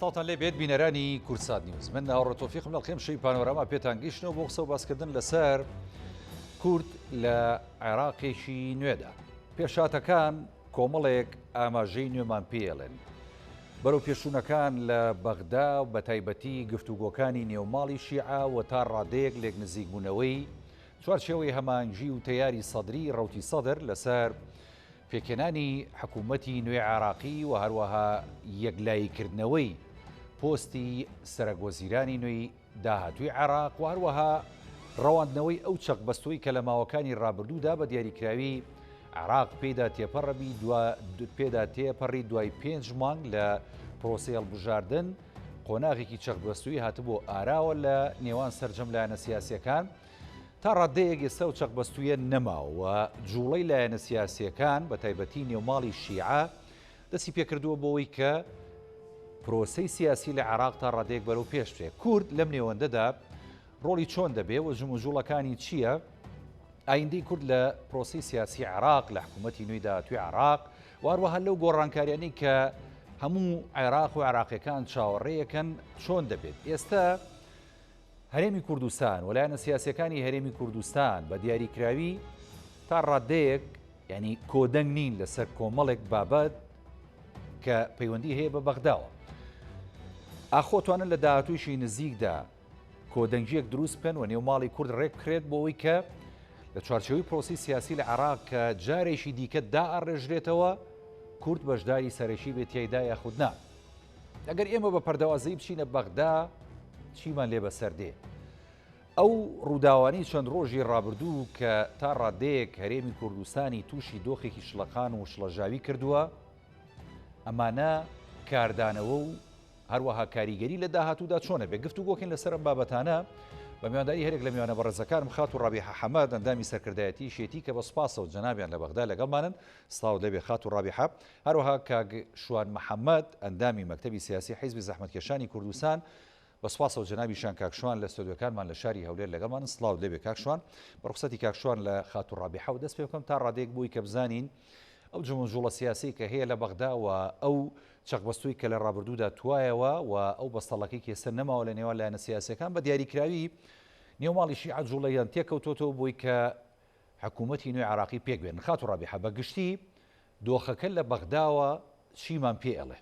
سڵاوتان لێ بێت بینەرانی کوردسات نیوز من هاوڕێ تۆفیقم لە قێم شەوی پانۆراما پێتان گەیشتنەوە بۆ قسە و باسکردن لەسەر کورد لە عێراقێکی نوێدا پێشاتەکان کۆمەڵێک ئاماژەی نوێمان پێڵێن بەرەو پێشوونەکان لە بەغدا و بە تایبەتی گفتوگۆکانی نێوماڵی شیعە و تا ڕادەیەک لێک نزیکبوونەوەی چوارچێوەی هەماهەنگی و تەیاری سەدری ڕەوتی سەدر لەسەر پێکهێنانی حکوومەتی نوێی عێراقی و هەروەها یەکلاییکردنەوەی پۆستی سەرەکوەزیرانی نوێی داهاتووی عێراق و هەروەها ڕەواندنەوەی ئەو چەقبەستووی کە لە ماوەکانی ڕابردوودا بە دیاریکراوی عێراق پێیدا تێپەڕبی پێدا تێپەڕی دوای پێنج مانگ لە پرۆسەی هەڵبژاردن قۆناغێکی چەقبەستووی هاتبوو ئاراوە لە نێوان سەرجەم لایەنە سیاسیەکان تا ڕاددەیەک ئێستا ئەو چەقبەستوویە نەماوە و جوڵەی لایەنە سیاسییەکان بە تایبەتی نێوماڵی شیعە دەستی پێکردووە بۆ ئەوەی کە پرۆسەی سیاسی لە عێراق تا ڕادەیەک بەرەو پێش بچێت. کورد لەم نێوەندەدا ڕۆڵی چۆن دەبێ و جموجوڵەکانی چییە؟ ئایندەی کورد لە پرۆسەی سیاسی عێراق لە حکوومەتی نوێی داهاتووی عێراق و هەروەها لەو گۆڕانکاریانەی کە هەموو عێراق و عێراقیەکان چاوەڕێیەکەن چۆن دەبێت؟ ئێستا هەرێمی کوردستان و لایەنە سیاسیەکانی هەرێمی کوردستان بە دیاریکراوی تا ڕادەیەک یعنی کۆدەنگ نین لەسەر کۆمەڵێک بابەت کە پەیوەندی هەیە بە بەغداوە. ئاخۆ توانن لە داهاتوویشی نزیکدا کۆدەنگیەک دروست بکەن و نێو ماڵی کورد ڕێک بکرێت بۆ ئەوەی کە لە چوارچێوەی پرۆسی سیاسی لە عێراق کە جارێکی دیکە دائەڕێژرێتەوە کورد بەشداری سەرەکی بێت تیایدا یاخود نا. ئەگەر ئێمە بە پەردەوازەی بچینە بەغدا چیمان لێ بەسەر دێ؟ ئەو ڕووداوانەی چەند ڕۆژی ڕابردوو کە تا ڕادەیەک هەرێمی کوردستانی تووشی دۆخێکی شڵەقان و شڵەژاوی کردووە، ئەمانە کاردانەوە و هەروەها کاریگەری لە داهاتوودا چۆنە بێ گفتوگۆکەین لەسەر ئەم بابەتانە بە میوانداری هەرێک لە میوانە بەڕێزەکانم خاتوو ڕابیحە حەمەد ئەندامی سەرکردایەتی یەکێتی کە بە سوپاسەوە جەنابیان لە بەغدا لەگەڵمانن سڵاوت لێبێ خاتوو ڕابیحە هەروەها کاک شوان محەمەد ئەندامی مەکتەبی سیاسی حیزبی زەحمەتکێشانی کوردستان بە سوپاسەوە جەنابیشان کاک شوان لە ستۆدیۆکانمان لە شاری هەولێر لەگەڵمانن سڵاوت لێبێ کاک شوان بە ڕوخسەتی کاک شوان لە خاتوو ڕابیحەوە دەست پێ بکەم تا ڕادەیەک بووی کە بزانین ئەو جموجوڵە سیاسی کە هەیە لە بەغدا و ئەو چەقبەستووی کە لە ڕابردوودا توایەوە و ئەو بەستەڵەکەی کە ئێستا نەماوە لە نێوان لایەنە سیاسیەکان بە دیاریکراوی نێو ماڵی شیعە جوڵەیان تێکەوتۆتەوە بۆی کە حکوومەتی نوێی عێراقی پێک بێنن. خاتوو ڕابیحە بە گشتی دۆخەکە لە بەغداوە چیمان پێ ئەڵێ؟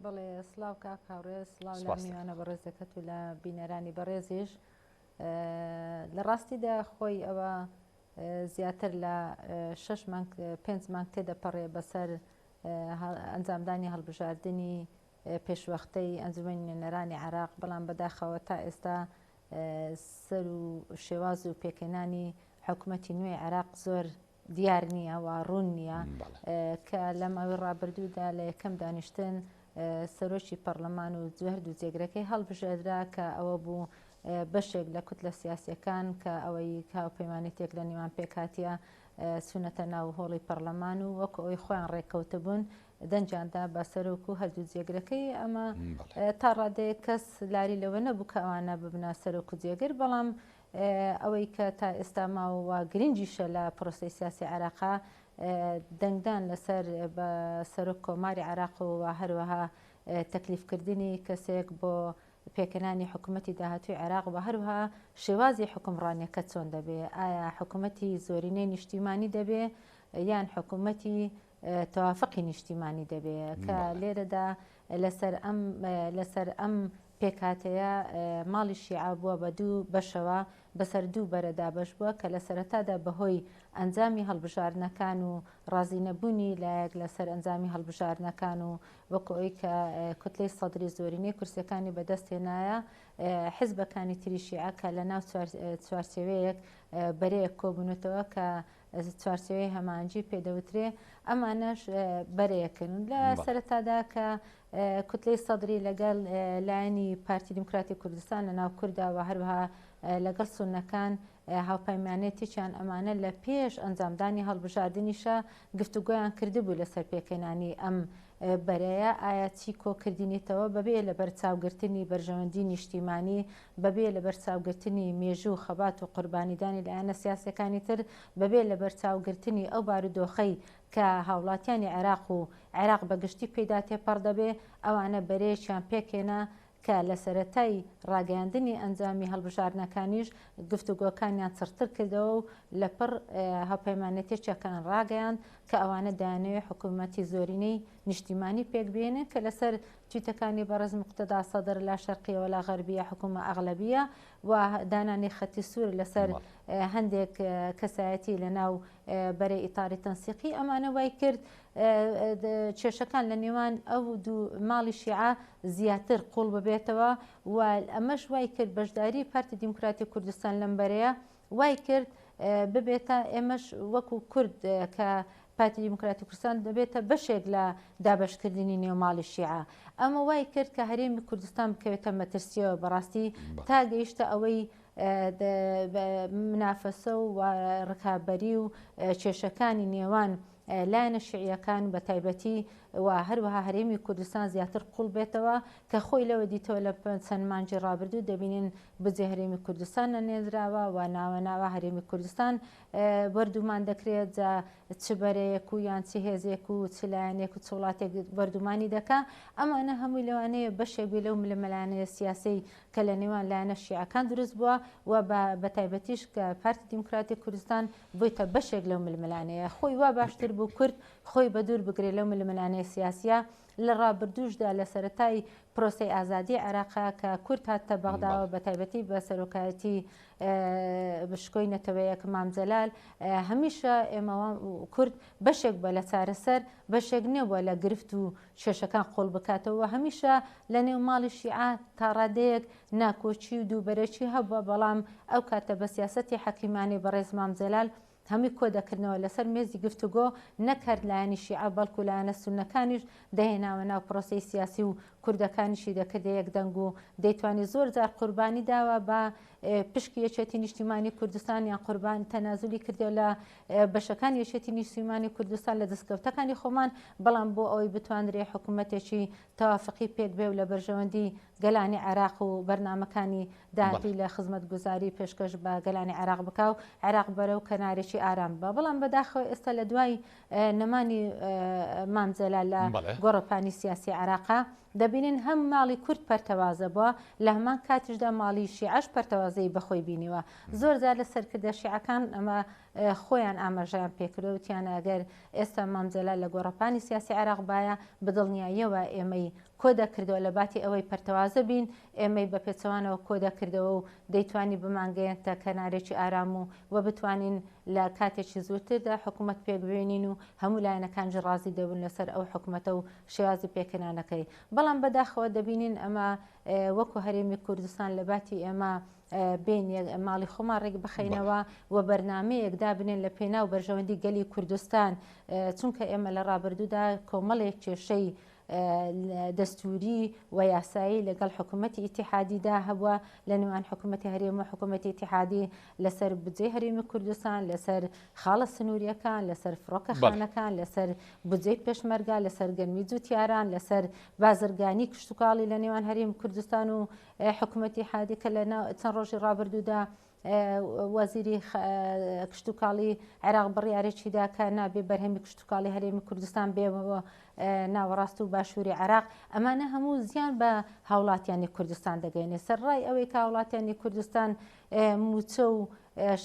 بەڵێ سڵاو کاک هاوڕێ سڵاو لە میوانە بەڕێزەکەت و لە بینەرانی بەڕێزیش لە ڕاستیدا خۆی ئەوە زیاتر لە شش مانگ پێنج مانگ تێدەپەڕێ بەسەر ئەنجامدانی هەڵبژاردنی پێشوەختەی ئەنجومەنی نوێنەرانی عێراق، بەڵام بەداخەوە تا ئێستا سەر و شێواز و پێکهێنانی حکومەتی نوێی عێراق زۆر دیار نییە و ڕوون نییە کە لە ماوەی ڕابردوودا لە یەکەم دانیشتن سەرۆکی پەرلەمان و هەردوو جێگرەکەی هەڵبژێردرا کە ئەوە بوو بەشێک لە کوتلە سیاسیەکان کە ئەوەی هاوپەیمانێتێک لە نێوان پێکهاتیە چوونەتە ناو هۆڵی پەرلەمان و وەکو ئەوەی خۆیان ڕێککەوتبوون دەنگیان دا بە سەرۆک و هەردوو جێگرەکەی ئەمە تا ڕادەیەک کەس لاری لەوە نەبوو کە ئەوانە ببنە سەرۆک و جێگر بەڵام ئەوەی کە تا ئێستا ماوە گرنگیشە لە پرۆسەی سیاسی عێراقا دەنگدان لەسەر بە سەرۆک کۆماری عێراق و هەروەها تەکلیفکردنی کەسێک بۆ پێکهێنانی حکومەتی داهاتووی عێراق و هەروەها شێوازی حوکمڕانیەکە چۆن دەبێ ئایا حکومەتی زۆرینەی نیشتیمانی دەبێ یان حکومەتی تەوافقی نیشتیمانی دەبێ کە لێرەدا لەسەر ئەم لەسەر ئەم پێکهاتەیە ماڵی شیعە بووە بە دوو بەشەوە بەسەر دوو بەرە دابەش بووە کە لە سەرەتادا بەهۆی ئەنجامی هەڵبژاردنەکان و ڕازی نەبوونی لایەک لەسەر ئەنجامی هەڵبژاردنەکان و وەکو ئەوی کە کوتلەی سەدری زۆرینەی کورسیەکانی بەدەست هێنایە حزبەکانی تری شیعە کە لە ناو چوارچێوەیەک بەرەیەک کۆبوونەتەوە کە چوارچێوەی هەمانجی پێدەوترێ ئەمانەش بەرەیەکن لە سەرەتادا کە کوتلەی سەدری لەگەڵ لایەنی پارتی دیموکراتی کوردستان لە ناو کووردا و هەروەها لەگەڵ سوننەکان. هاوپەیمانێتیان ئەمانە لە پێش ئەنجامدانی هەڵبژاردنیشە گفتوگۆیان کردبوو لەسەر پێکهێنانی ئەم بەرەیە، ئایا چی کۆکردینێتەوە بەبێ لەبەرچاوگرتنی بەرژەوەندی نیشتیمانی، بەبێ لەبەرچاوگرتنی مێژوو و خەبات و قوربانیدانی لایەنە سیاسیەکانی تر، بەبێ لەبەرچاوگرتنی ئەو بارودۆخەی کە هاوڵاتیانی عێراق و عێراق بەگشتی پێیدا تێپەڕ دەبێ، ئەوانە بەرەیەکیان پێکهێنا کە لە سەرەتای ڕاگەیاندنی ئەنجامی هەڵبژاردنەکانیش گفتوگۆکانیان چڕتر کردەوە و لەپڕ هاوپەیمانێتیەکان ڕاگەیاند کە ئەوانە دەیانەوێت حکوومەتی زۆرینەی نیشتیمانی پێک بێنن کە لەسەر تویتەکانی بەڕێز موقتەدا سەدر لا شەرقیە ولا غەربیە حکوومە ئەغلەبیە و دانانی خەتی سوور لەسەر هەندێک کەسایەتی لەناو بەرەی ئیتاری تەنسیقی ئەمانە وای کرد کێشەکان لە نێوان ئەو دوو ماڵی شیعە زیاتر قوڵ ببێتەوە و ئەمەش وای کرد بەشداری پارتی دیموکراتی کوردستان لەم بەرەیە وای کرد ببێتە ئێمەش وەکو کورد کە پارتی دیموکراتی کوردستان دەبێتە بەشێک لە دابەشکردنی نێو ماڵی شیعە ئەمە وای کرد کە هەرێمی کوردستان بکەوێتە مەترسیەوە بەڕاستی تا گەیشتە ئەوەی منافەسە و ڕکابەری و کێشەکانی نێوان لایەنە شیعیەکان بە تایبەتی و هەروەها هەرێمی کوردستان زیاتر قوڵ بێتەوە کە خۆی لەوە دیتەوە لە چەند مانگی ڕابردوو دەبینین بجێ هەرێمی کوردستان نەنێنراوە و ناوە ناوە هەرێمی کوردستان بەردومان دەکرێت جا چ بەرەیەک و یان چ هێزێک و چ لایەنێک و چ وڵاتێک بەردومانی دەکا ئەمانە هەمووی لەوانەیە بەشێک بێ لەو ململانێ سیاسی کە لە نێوان لایەنە شیعەکان دروست بووە و بە تایبەتیش کە پارتی دیموکراتی کوردستان بوویتە بەشێک لەو ململانێیە. خۆی وا باشتر بوو کورد خۆی بە دوور بگرێت لەو ململانێ سیاسییە. لە ڕابردووشدا لە سەرەتای پرۆسەی ئازادی عێراقا کە کورد هاتە بەغداوە بە تایبەتی بە سەرۆکایەتی شکۆی نەتەوەیەک مام جەلال هەمیشە ئێمە کورد بەشێک بە لە چارەسەر بەشێک نەبووە لە گرفت و کێشەکان قوڵ بکاتەوە و هەمیشە لە نێو ماڵی شیعە تا ڕادەیەک ناکۆکی و دووبەرەکی هەبووە، بەڵام ئەو کاتە بە سیاسەتی حەکیمانەی بەڕێز مام جەلال هەمووی کۆ دەکردنەوە لەسەر مێزی گفتوگۆ، نەک هەر لایەنی شیعە بەڵکو لایەنە سوننەکانیش دەهێناوە ناو پرۆسەی سیاسی و کوردەکانیشی دەکردە یەک دەنگ و دەیتوانی زۆر جار قوربانی داوە بە پشکی یەکێتی نیشتیمانی کوردستان یان قوربان تەنازولی کردوە لە بەشەکانی یەکێتی نیشتیمانی کوردستان لە دەستکەوتەکانی خۆمان، بەڵام بۆ ئەوەی بتواندرێ حکومەتێکی تەوافقی پێک بێ و لە بەرژەوەندی گەلانی عێراق و بەرنامەکانی داهاتووی لە خزمەتگوزاری پێشکەش بە گەلانی عێراق بکا و عێراق بەرەو کەنارێکی ئارام ببا. بەڵام بەداخەوە ئێستا لە دوای نەمانی مام جەلال لە گۆڕەپانی سیاسی عێراقا دەبینین هەم ماڵی کورد پەرتەوازە بووە، لە هەمان کاتیشدا ماڵی شیعەش پەرتەوازەیی بەخۆی بینیوە. زۆر جار لە سەرکردە شیعەکان ئەمە خۆیان ئاماژەیان پێکردووە، وتیان ئەگەر ئێستا مام جەلال لە گۆڕەپانی سیاسی عێراق بایە، بەدڵنیاییەوە ئێمەی کۆدەکردەوە، لە باتی ئەوەی پەرتەوازە بین، ئێمەی بە پێچەوانەوە کۆدەکردەوە و دەیتوانی بمانگەیەنتە کەنارێکی ئارام و و بتوانین لە کاتێکی زووتردا حکومەت پێکبێنین و هەموو لایەنەکانیش ڕازی دەبوون لەسەر ئەو حکومەتە و شێوازی پێکهێنانەکەی. بەڵام بەداخەوە دەبینین ئەمە وەکو هەرێمی کوردستان لە باتی ئێمە بێین ماڵی خۆمان ڕێک بخەینەوە و بەرنامەیەک دابنێن لە پێناو بەرژەوەندی گەلی کوردستان چونکە ئێمە لە ڕابردوودا کۆمەڵێک کێشەی دەستوری و یاسایی لەگەڵ حکوومەتی ئیتیحادیدا هەبووە لە نێوان حکوومەتی هەرێم و حکوومەتی ئیتیحادی لەسەر بودجەی هەرێمی کوردستان لەسەر خاڵە سنووریەکان لەسەر فڕۆکەخانەکان لەسەر بودجەی پێشمەرگە لەسەر گەنمی جوتیاران لەسەر بازرگانی کشتتوکاڵی لە نێوان هەرێم کوردستان و حکوومەتی حادی کە لە چەند ڕۆژی ڕابردوودا وەزیری کشتتوکاڵی عێراق بڕیارێکی دا کە نابێ بەرهەمی کشتتوکاڵی هەرێمی کوردستان بێ ناوەڕاست و باشووری عێراق ئەمانە هەموو زیان بە هاوڵاتیانی کوردستان دەگەێنێ سەرڕای ئەوەی کە هاوڵاتیانی کوردستان موچە و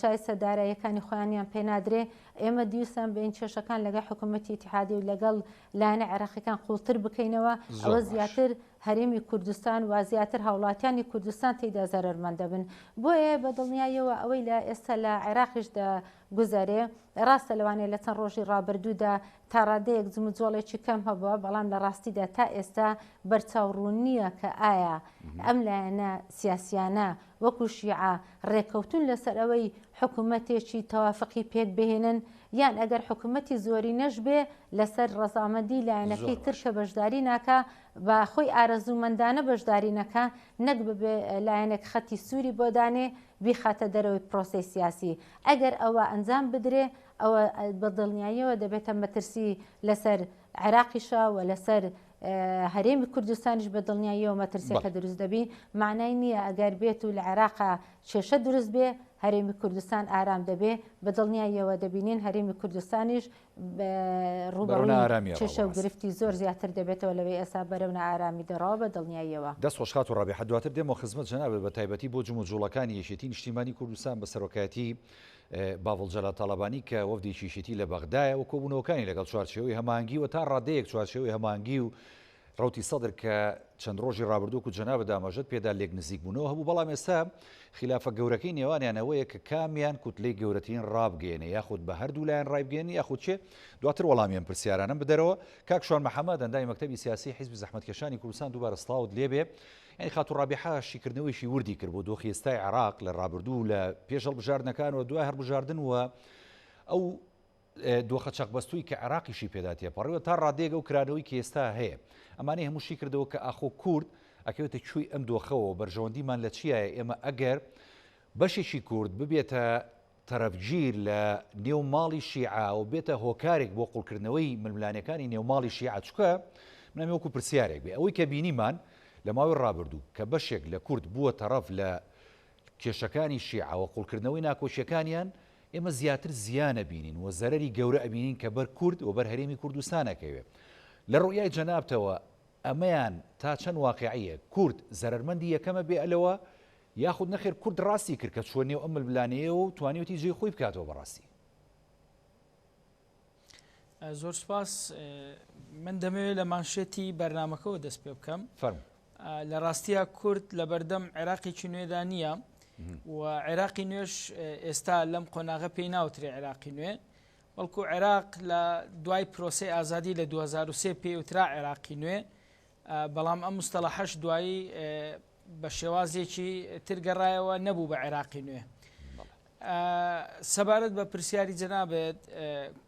شایستە داراییەکانی خۆیانیان پێنادرێ ئێمە دیوسان بین کێشەکان لەگەڵ حکوومەتی ئیتحادی و لەگەڵ لایەنە عێراقیەکان قوڵتر بکەینەوە ئەوە زیاتر هەرێمی کوردستان و زیاتر هاوڵاتیانی کوردستان تێیدا زەرەرمەند دەبن. بۆیە بە دڵنیاییەوە ئەوەی لە ئێستا لە عێراقیش دەگوزەرێ، ڕاستە لەوانەیە لە چەند ڕۆژی ڕابردوودا تا ڕادەیەک جموجۆڵێکی کەم هەبووە، بەڵام لە ڕاستیدا تا ئێستا بەرچاو ڕوون نییە کە ئایا ئەم لایەنە سیاسیانە وەکو شیعە ڕێکەوتوون لەسەر ئەوەی حکومەتێکی تەوافقی پێک بهێنن یان ئەگەر حکومەتی زۆرینەش بێ لەسەر ڕەزامەندی لایەنەکەی تر کە بەشداری ناکا بە خۆی ئارەزوومەندانە بەشداری نەکا نەک ببێ لایەنێک خەتی سووری بۆ دانێ بیخاتە دەرەوەی پرۆسەی سیاسی ئەگەر ئەوە ئەنجام بدرێ ئەوە بە دڵنیاییەوە دەبێتە مەترسی لەسەر عێراقیشە و لەسەر هەرێمی کوردستانیش بە دڵنیاییەوە مەترسیەکە دروست دەبی معنای نییە ئەگەر بێت و لە عێراقا کێشە دروست بێ هەرێمی کوردستان ئارام دەبێ بە دڵنیاییەوە دەبینین هەرێمی کوردستانیش ڕووبەڕووی کێشە و گرفتی زۆر زیاتر دەبێتەوە لەوەی ئێستا بەرەو نائارامی دەڕەوە بە دڵنیاییەوە. دەست خۆش خاتوو ڕابیحە دواتر دێمەوە خزمەت جەنابت بە تایبەتی بۆ جموجوڵەکانی یەکێتی نیشتیمانی کوردستان بە سەرۆکایەتی باڤڵ جەلال تاڵەبانی کە وەفدێکی یەکێتی لە بەغدایە و کۆبوونەوەکانی لەگەڵ چوارچێوەی هەماهەنگی و تا ڕادەیەک چوارچێوەی هەماهەنگی و ڕەوتی سەدر کە چەند ڕۆژی ڕابردوو وەکو جەنابت ئاماژەت پێدا لێک نزیکبوونەوە هەبوو، بەڵام ئێستا خیلافە گەورەکەی نێوانیان ئەوەیە کە کامیان کوتلەی گەورەترین ڕابگەیەنێ یاخود بە هەردوو لایەن ڕایبگەیەنن یاخود کێ؟ دواتر وەڵامی ئەم پرسیارانەم بدەرەوە. کاک شوان محەمەد، ئەندامی مەکتەبی سیاسیی حیزبی زەحمەتکێشانی کوردستان دووبارە سڵاوت لێبێ. یانی خاتوو ڕابیحە شیکردنەوەیەکی وردی کرد بۆ دۆخی ئێستای عێراق لە ڕابردوو و لە پێش هەڵبژاردنەکان و دوای هەڵبژاردن و ئەو دۆخە چەقبەستووی کە عێراقیشی پێدا تێپەڕیوە تا ڕادەیەک ئەو کرانەوەی کە ئێستا هەیە ئەمانەی هەموو شی کردەوە کە ئاخۆ کورد ئەکەوێتە کوێی ئەم دۆخەوە بەرژەوەندیمان لە چیایە ئێمە ئەگەر بەشێکی کورد ببێتە تەرەفگیر لە نێو ماڵی شیعە و بێتە هۆکارێک بۆ قوڵکردنەوەی ململانێکانی نێو ماڵی شیعە چکە منەمی وەکو پرسیارێک بێ ئەوەی کە بینیمان لە ماوەی ڕابردوو کە بەشێک لە کورد بووە تەرەف لە کێشەکانی شیعە و قوڵکردنەوەی ناکۆکیەکانیان ئێمە زیاتر زیان ئەبینین و زەرەری گەورە ئەبینین کە بەر کورد و بەر هەرێمی کوردستان ئەکەوێ. لە ڕوئیای جەنابتەوە ئەمەیان تا چەند واقیعیە؟ کورد زەرەرمەندی یەکەمە بێ لەوە یاخود نەخێر کورد ڕاستی کرد کە چووە نێو ئەم ململانێیەوە و توانیوێتی جێی خۆی بکاتەوە بەڕاستی؟ زۆر سپاس من دەمەوێت لە مانشێتی بەرنمەکەەوە دەست پێ بکەم فەرموو. لە ڕاستیا کورد لە بەردەم عێراقێکی نوێدا نییە و عێراقی نوێش ئێستا لەم قۆناغە پێی ناوترێ عێراقی نوێ بەڵکو عێراق لە دوای پرۆسی ئازادی لە 2023 پێوترا عێراقی نوێ بەڵام ئەم مستەڵەحەش دوایی بە شێوازێکی تر گەڕایەوە نەبوو بە عێراقی نوێ. سەبارەت بە پرسیاری جەنابت،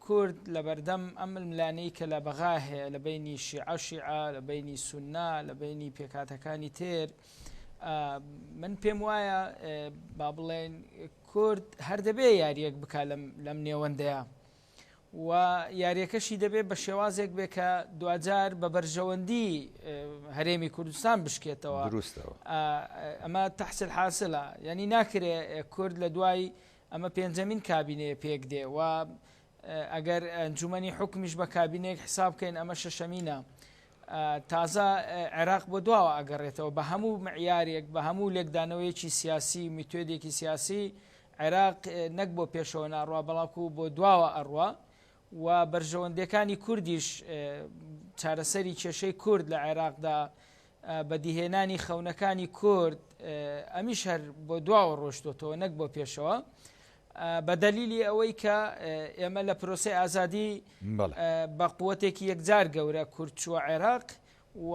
کورد لەبەردەم ئەم ململانێی کە لە بەغا هەیە لە بەینی شیعە شیعە، لە بەینی سوننە، لە بەینی پێکهاتەکانی تر، من پێم وایە با بڵێن کورد هەر دەبێ یاریەک بکا لەم نێوەندەیە. و یاریەکەشی دەبێت بە شێوازێک بێ کە دواجار بە بەرژەوەندی هەرێمی کوردستان بشکێتەوە دروستەوە ئەمە تەحسل حاسلە ینی ناکرێ کورد لە دوای ئەمە پێنجەمین کابینەیە پێک دێ و ئەگەر ئەنجومەنی حکومیش بە کابینەیەک حساب بکەین ئەمە شەشەمینە تازە عێراق بۆ دواوە ئەگەڕێتەوە بە هەموو معیارێک بە هەموو لێکدانەوەیەکی سیاسی میتۆدێکی سیاسی عێراق نەک بۆ پێشەوە ناڕوا بەڵاکو بۆ دواوە ئەڕوا و بەرژەوەندیەکانی کوردیش چارەسەری کێشەی کورد لە عێراقدا بەدیهێنانی خەونەکانی کورد ئەمیش هەر بۆ دواوە ڕۆشتۆتەوە نەک بۆ پێشەوە بە دەلیلی ئەوەی کە ئێمە لە پرۆسی ئازادی بە قوتێکی یەکجار گەورە کورد چووە عێراق و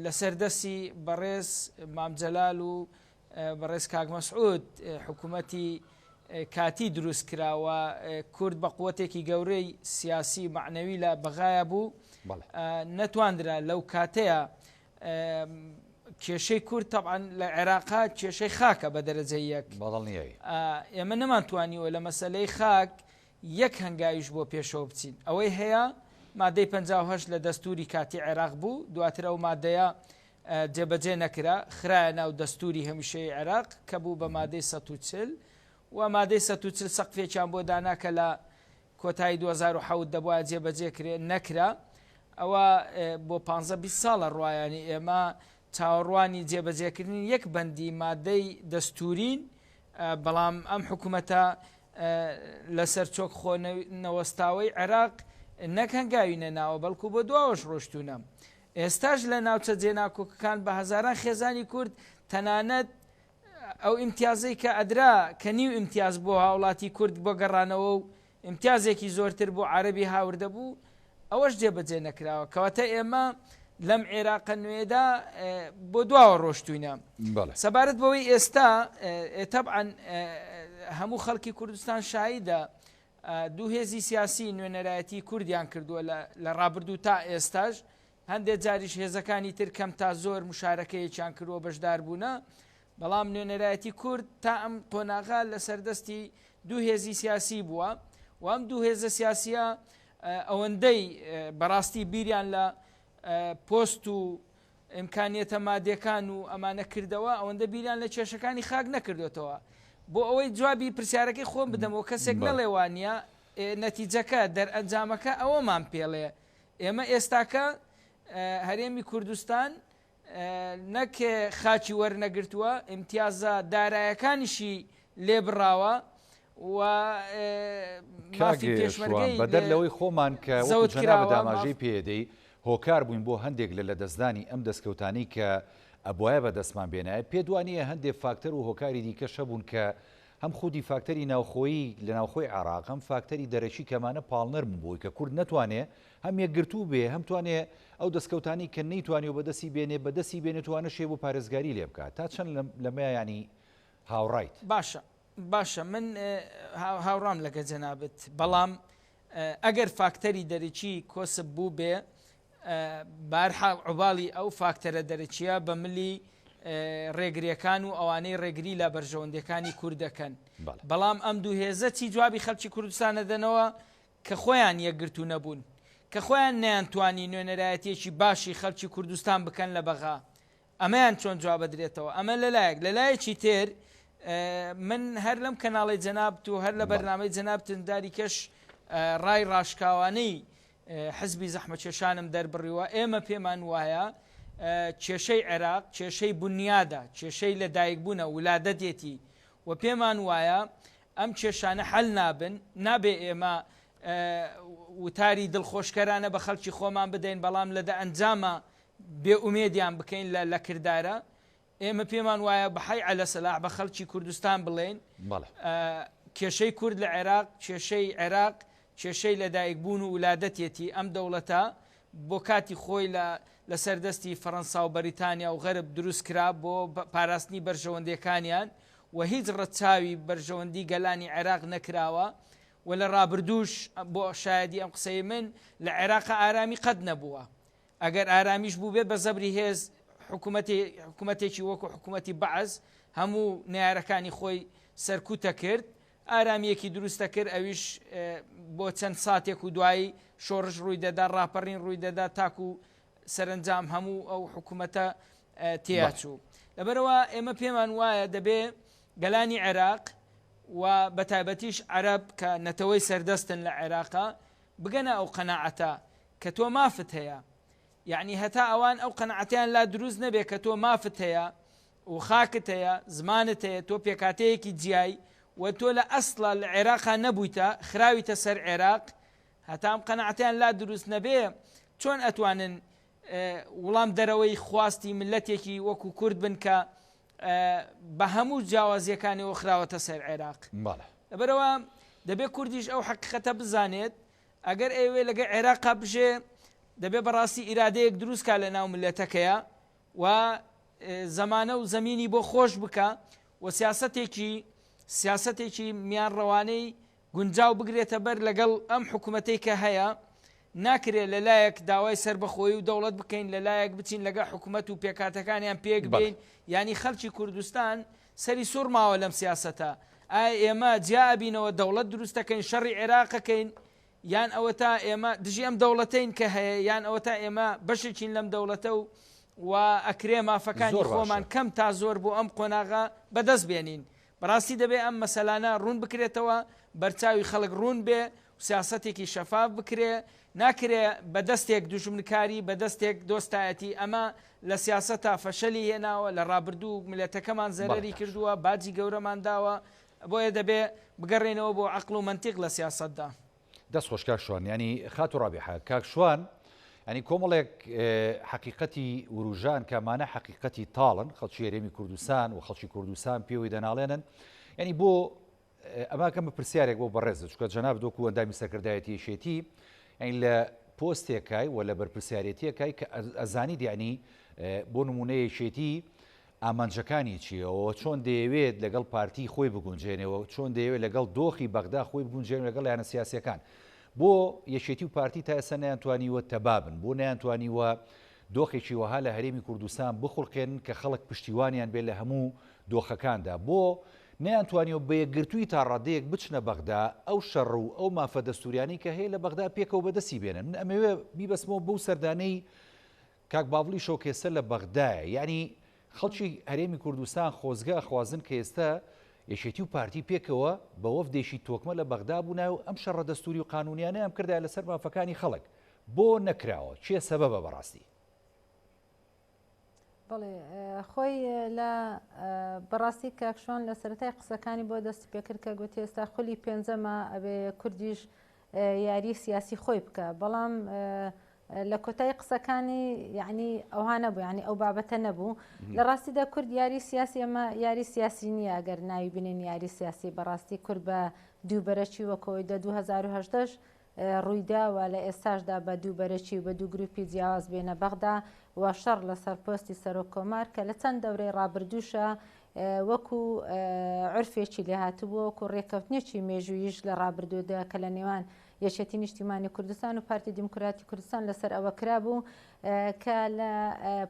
لەسەر دەستی بەڕێز مامجلال و بەڕێز کاک مەسعود حکوومەتی کاتی دروست کرا و کورد بە قوتێکی گەورەی سیاسی و مەعنەوی لە بەغایە بوو نەتواندرا لەو کاتەیە کێشەی کورد تەبعەن لە عێراقا کێشەی خاکە بە دەرەجە یەک ئێمە نەمانتوانیوە لە مەسلەی خاک یەک هەنگاویش بۆ پێشەوە بچین ئەوەی هەیە مادەی 58 لە دەستوری کاتی عێراق بوو دواتر ئەو مادەیە جێبەجێ نەکرا، خرایە ناو دەستووری هەمیشەیی عێراق کە بوو بە مادەی 140 و مادەی 140 سەقفێکیان بۆ دانا کە لە کۆتایی 2007 دەبوایە جێبەجێ کرێ، نەکرا. ئەوە بۆ پانزە 20 ساڵە ڕوایانی ئێمە چاوەڕوانی جێبەجێکردنی یەک بەندی مادەی دەستوورین، بەڵام ئەم حکوومەتە لەسەر چۆک خۆ نەوەستاوەی عێراق نەک هەنگاوی نەناوە بەڵکو بۆ دواوەش ڕۆشتوونە. ئێستاش لە ناوچە جێناکۆکەکان بە هەزاران خێزانی کورد تەنانەت ئەو ئیمتیازەی کە ئەدرا کە نیو ئیمتیاز بۆ هاوڵاتی کورد بۆ گەڕانەوە و ئیمتیازێکی زۆرتر بۆ عەرەبی هاوردە بوو ئەوەش جێبەجێ نەکراوە کەواتە ئێمە لەم عێراقە نوێدا بۆ دواوە ڕۆشتوینە سەبارەت بەوەی ئێستا تەبعەن. هەموو خەڵکی کوردستان شایدە دوو هێزی سیاسی نوێنەرایەتی کوردیان کردووە لە ڕابردوو تا ئێستاش هەندێک جاریش هێزەکانی تر کەم تا زۆر مشارەکەیەکیان کردووە بەشدار بوونە بەڵام نوێنەرایەتی کورد تا ئەم قۆناغە لەسەر دەستی دوو هێزی سیاسی بووە و ئەم دوو هێزە سیاسیە ئەوەندەی بەڕاستی بیریان لە پۆست و ئیمکانیەتە مادیەکان و ئەمانە کردەوە ئەوەندە بیریان لە کێشەکانی خاک نەکردوێتەوە بۆ ئەوەی جوابی پرسیارەکەی خۆم بدەمەوە کەسێک نەڵێ وانە نەتیجەکە دەرئەنجامەکە ئەوەمان پێڵێ ئێمە ئێستاکە هەرێمی کوردستان نەک خاکی وەرنەگرتووە ئیمتیازە دارایەکانیشی لێبڕاوە و مافی پێشمەرگەی بەدەر لەوەی خۆمان کە وەکو جەنابت ئاماژەی پێدەی هۆکار بووین بۆ هەندێک لە لەدەستدانی ئەم دەستکەوتانەی کە ئەبوایە بەدەستمان بێنایە، پێت وانییە هەندێک فاکتەر و هۆکاری دیکەش هەبوون کە هەم خودی فاکتەری ناوخۆیی لە ناوخۆی عێراق هەم فاکتەری دەرەکی کەمانە پاڵنەر بوون بۆی کە کورد نەتوانێ هەم یەکگرتوو بێ هەم توانێ ئەو دەستکەوتانەی کە نەیتوانیوە بەدەستی بێنێ بەدەستی بێنێت و وانەشێ بۆ پارێزگاری لێ بکات تا چەند لەمەیا یانی هاوڕایت؟ باشە باشە من هاوڕام لەگە جەنابت بەڵام ئەگەر فاکتەری دەرەکی کۆسپ بووبێ بەهەرحاڵ عوباڵی ئەو فاکتەرە دەرەکیە بە ملی ڕێگریەکان و ئەوانەی ڕێگری لە بەرژەوەندەکانی کورد دەکەن بەڵام ئەم دوو هێزە چی جوابی خەلکی کوردستان نەدەنەوە کە خۆیان یەکگرتوو نەبوون کە خۆیان نەیانتوانی نوێنەرایەتیەکی باشی خەلکی کوردستان بکەن لە بەغا ئەمەیان چۆن جوابەدرێتەوە ئەمە لەلایەک لەلایەکی تر من هەر لەم کەناڵی جەنابت و هەر لە بەرنامەی جەنابتن داریکەش ڕای ڕاشکاوانەی حزبی زەحمەتکێشانم دەربڕیوە، ئێمە پێمان وایە کێشەی عێراق کێشەی بونیادە، کێشەی لەدایکبوونە، ولادەتێتی و پێمان وایە ئەم کێشانە حەل نابن، نابێ ئێمە وتاری دڵخۆشکەرانە بە خەڵکی خۆمان بدەین، بەڵام لە دەئەنجاما بێ ئومێدیان بکەین لە کردارە. ئێمە پێمان وایە بە حەی عەلە سەلاح بە خەڵکی کوردستان بڵێین کێشەی کورد لە عێراق کێشەی عێراق کێشەی لەدایکبوون و ولادەتێتی ئەم دەوڵەتە بۆ کاتی خۆی لە لەسەر دەستی فەڕەنسا و بەریتانیا و غەرب دروست کرا بۆ پاراستنی بەرژەوەندیەکانیان و هیچ ڕەچاوی بەرژەوەندی گەلانی عێراق نەکراوە و لە ڕابردووش بۆ شایەدی ئەم قسەی من لە عێراق ئارامی قەت نەبووە ئەگەر ئارامیش بووبێت بە زەبری هێز حکوومەتی حکوومەتێکی وەکو حکوومەتی بەعس هەموو نەیارەکانی خۆی سەرکوتە کرد ئارامیەکی دروستە کرد ئەویش بۆ چەند ساتێک و دوایی شۆڕش ڕووی دەدا ڕاپەڕین ڕووی دەدا تاکو سەرنجام هەموو ئەو حکوومەتە تێچوو لەبەرەوە ئێمە پێمان وایە دەبێ گەلانی عێراق و بە تایبەتیش عەرەب کە نەتەوەی سەردەستن لە عێراقا بگەنە ئەو قەناعەتە کە تۆ مافت هەیە یەعنی هەتا ئەوان ئەو قەناعەتەیان لا دروست نەبێ کە تۆ مافت هەیە و خاکت هەیە زمانت هەیە تۆ پێکاتەیەکی جیای و تۆ لە ئەسڵا لە عێراقا نەبوویتە خراویتە سەر عێراق هەتا ئەم قەناعەتەیان لا دروست نەبێ چۆن ئەتوانن وڵام دەرەوەی خواستی ملەتێکی وەکو کورد بن کە بە هەموو جیاوازیەکانیەوە خراوەتە سەر عێراق لەبەرەوە دەبێ کوردیش ئەو حقیقەتە بزانێت ئەگەر ئەیەوێ لەگەڵ عێراقا بژێ دەبێ بەڕاستی ئیرادەیەک دروست کا لە ناو ملەتەکەیا و زەمانە و زەمینی بۆ خۆش بکا و سیاسەتێکی سیاسەتێکی میانڕەوانەی گونجاو بگرێتە بەر لەگەڵ ئەم حکوومەتەی کە هەیە ناکرێ لە لایەک داوای سەربەخۆیی و دەوڵەت بکەین لە لایەک بچین لەگەڵ حکوومەت و پێکهاتەکانیان پێک بێین یانی خەڵکی کوردستان سەری سوڕ ماوە لەم سیاسەتە ئایا ئێمە جیا ئەبینەوە دەوڵەت دروست دەکەین شەڕی عێراق ئەکەین یان ئەوەتا ئێمە دژی ئەم دەوڵەتەین کە هەیە یان ئەوەتا ئێمە بەشێکین لەم دەوڵەتە و و ئەکرێ مافەکانی خۆمان کەم تا زۆر بۆ ئەم قۆناغە بەدەست بێنین بەڕاستی دەبێ ئەم مەسەلانە ڕوون بکرێتەوە بەرچاوی خەڵک ڕوون بێ و سیاسەتێکی شەفاف بکرێ، ناکرێ بە دەستێک دوژمنکاری بە دەستێک دۆستایەتی، ئەمە لە سیاسەتا فەشەلی هێناوە، لە ڕابردوو میللەتەکەمان زەرەری کردووە، باجی گەورەمان داوە، بۆیە دەبێ بگەڕێینەوە بۆ عەقڵ و مەنتیق لە سیاسەتدا. دەست خۆش کاک شوان یانی خاتوو ڕابیحە کاک شوان یانی کۆمەڵێک حەقیقەتی وروژان کە ئەمانە حەقیقەتی تاڵن خەڵکی هەرێمی کوردستان و خەڵکی کوردستان پێوەی دەناڵێنن یانی بۆ ئەمە کەمە پرسیارێک بۆ بەڕێزت چونکە جەنابت وەکو ئەندامی سەرکردایەتی یەکێتی یانی لە پۆستێکای و لە بەرپرسیارێتیەکای کە ئەزانیت یانی بۆ نمونە یەکێتی. ئامانجەکانی چییە و چۆن دەیەوێت لەگەڵ پارتی خۆی بگونجێنێ و چۆن دەیەوێت لەگەڵ دۆخی بەغدا خۆی بگونجێنێ لەگەڵ لایەنە سیاسییەکان. بۆ یەکێتی و پارتی تا ئێستا نەیانتوانیوە تەبا بن؟ بۆ نەیانتوانیوە دۆخێکی وەها لە هەرێمی کوردستان بخوڵقێنن کە خەڵک پشتیوانیان بێت لە هەموو دۆخەکاندا؟ بۆ نەیانتوانیوە بە یەکگرتوویی تا ڕادەیەک بچنە بەغدا ئەو شەڕ و ئەو مافە دەستووریانەی کە هەیە لە بەغدا پێکەوە بەدەستی بێنن؟ من ئەمەوێ بیبەستمەوە بەو سەردانەی کاک باڤڵی شۆک ئێستا لە بەغدایە یانی خەڵکی هەرێمی کوردستان خۆزگە ئەخوازن کە ئێستا یەکێتی و پارتی پێکەوە بە وەفدێکی تۆکمە لە بەغدا بوونایە و ئەم شەڕە دەستوری و قانونیانەیان بکردایە لەسەر مافەکانی خەڵک بۆ نەکراوە کێ سەبەبە بەڕاستی؟ بەڵێ خۆی لە بەڕاستی کاک شوان لە سەرەتای قسەکانی بۆ دەستی پێکرد کە گوتی ئێستا خولی پێنجەمە ئەبێ کوردیش یاری سیاسی خۆی بکە بەڵام لە کۆتایی قسەکانی یعنی ئەوها نەبوو یعنی ئەو بابەتە نەبوو لە ڕاستیدا کورد یاری سیاسی ئەمە یاری سیاسی نییە ئەگەر ناوی بنێن یاری سیاسی بەڕاستی کورد بە دووبەرەکی وەکەوەی دە 2010 ڕوویدا و لە ئێستاشدا بە دووبەرەکی و بە دوو گروپی جیاواز بێنە بەغدا و شەڕ لەسەر پۆستی سەرۆک کۆمار کە لە چەند دەورەی ڕابردووشە وەکو عرفێکی لێهاتبوو وەکو ڕێککەوتنێکی مێژوویش لە ڕابردوودا کە لە نێوان یەکێتی نیشتیمانی کوردستان و پارتی دیموکراتی کوردستان لەسەر ئەوە کرابوو کە لە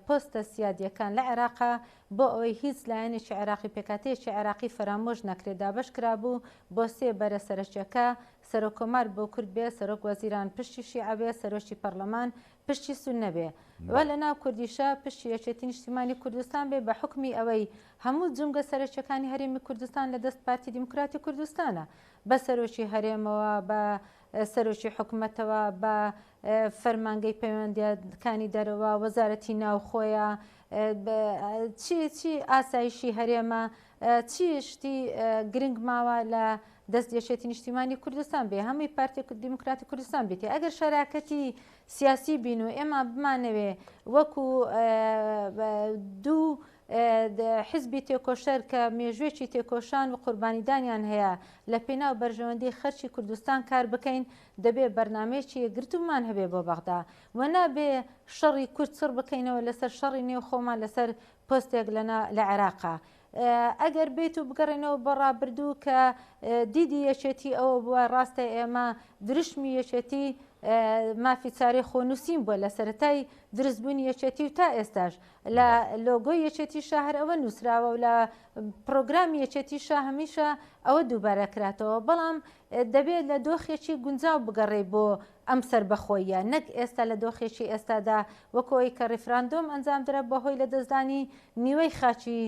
پۆستە سیادیەکان لە عێراقا بۆ ئەوەی هیچ لایەنێکی عێراقی پێکاتەیەکی عێراقی فەرامۆش نەکرێت دابەش کرابوو بۆ سێ بەرە سەرەکیەکە سەرۆک کۆمار بۆ کورد بێ سەرۆک وەزیران پشتی شیعە بێ سەرۆکی پەرلەمان پشتی سوننە بێ و لە ناو کوردیشا پشتی یەکێتی نیشتیمانی کوردستان بێ بە حوکمی ئەوەی هەموو جومگە سەرەکیەکانی هەرێمی کوردستان لە دەست پارتی دیموکراتی کوردستانە بە سەرۆکی هەرێمەوە، بە سەرۆکی حکومەتەوە، بە فەرمانگەی پەیوەندییەکانی دەرەوە، وەزارەتی ناوخۆیە، چی چی ئاسایشی هەرێمە، چی شتی گرنگ ماوە لە دەست یەکێتی نیشتیمانی کوردستان بێ هەمووی پارتی دیموکراتی کوردستان بێتی ئەگەر شەراکەتی سیاسی بین و ئێمە بمانەوێ وەکو دوو حیزبی تێکۆشەر کە مێژووێکی تێکۆشان و قوربانیدانیان هەیە لە پێناو بەرژەوەندی خەرکی کوردستان کار بکەین، دەبێ بەرنامەیەکی یەکگرتوومان هەبێ بۆ بەغدا و نابێ شەڕی کورد چڕ بکەینەوە لەسەر شەڕی نێو خۆمان لەسەر پۆستێک لە عێراقا. ئەگەر بێت و بگەڕێنەوە بۆ ڕابردوو کە دیدی یەکێتی ئەوە بووە ڕاستە ئێمە دروشمی یەکێتی مافی چارەی خۆنووسین بووە لە سەرەتای دروستبوونی یەکێتی و تا ئێستاش لە لۆگۆی یەکێتیشا هەر ئەوە نووسراوە و لە پرۆگرامی یەکێتیشا هەمیشە ئەوە دووبارە کراتەوە، بەڵام دەبێت لە دۆخێکی گونجاو بگەڕێی بۆ ئەم سەربەخۆییە، نەک ئێستا لە دۆخێکی ئێستادا وەکو ئەوەی کە ڕیفراندۆم ئەنجامدرا بەهۆی لەدەستدانی نیوەی خاکی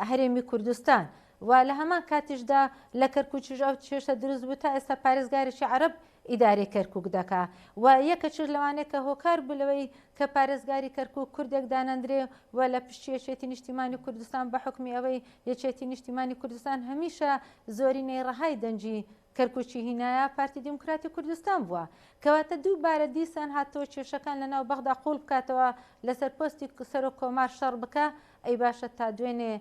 هەرێمی کوردستان و لە هەمان کاتیشدا لە کەرکوکیش ئەو کێشە دروست بوو تا ئێستا پارێزگارێکی عەرەب ئیدارەی کەرکوک دەکا و یەکەکیش لەوانەیە کە هۆکار بوو لەوەی کە پارێزگاری کەرکوک کوردێک دانەندرێ و لە پشتی یەکێتی نیشتیمانی کوردستان بە حوکمی ئەوەی یەکێتی نیشتیمانی کوردستان هەمیشە زۆرینەی ڕەهای دەنگی کەرکوکی هینایە پارتی دیموکراتی کوردستان بووە کەواتە دووبارە دیسان هاتەوە کێشەکان لە ناو بەغدا قوڵ بکاتەوە لەسەر پۆستی سەرۆک کۆمار شەڕ بکا ئەی باشە تا دوێنێ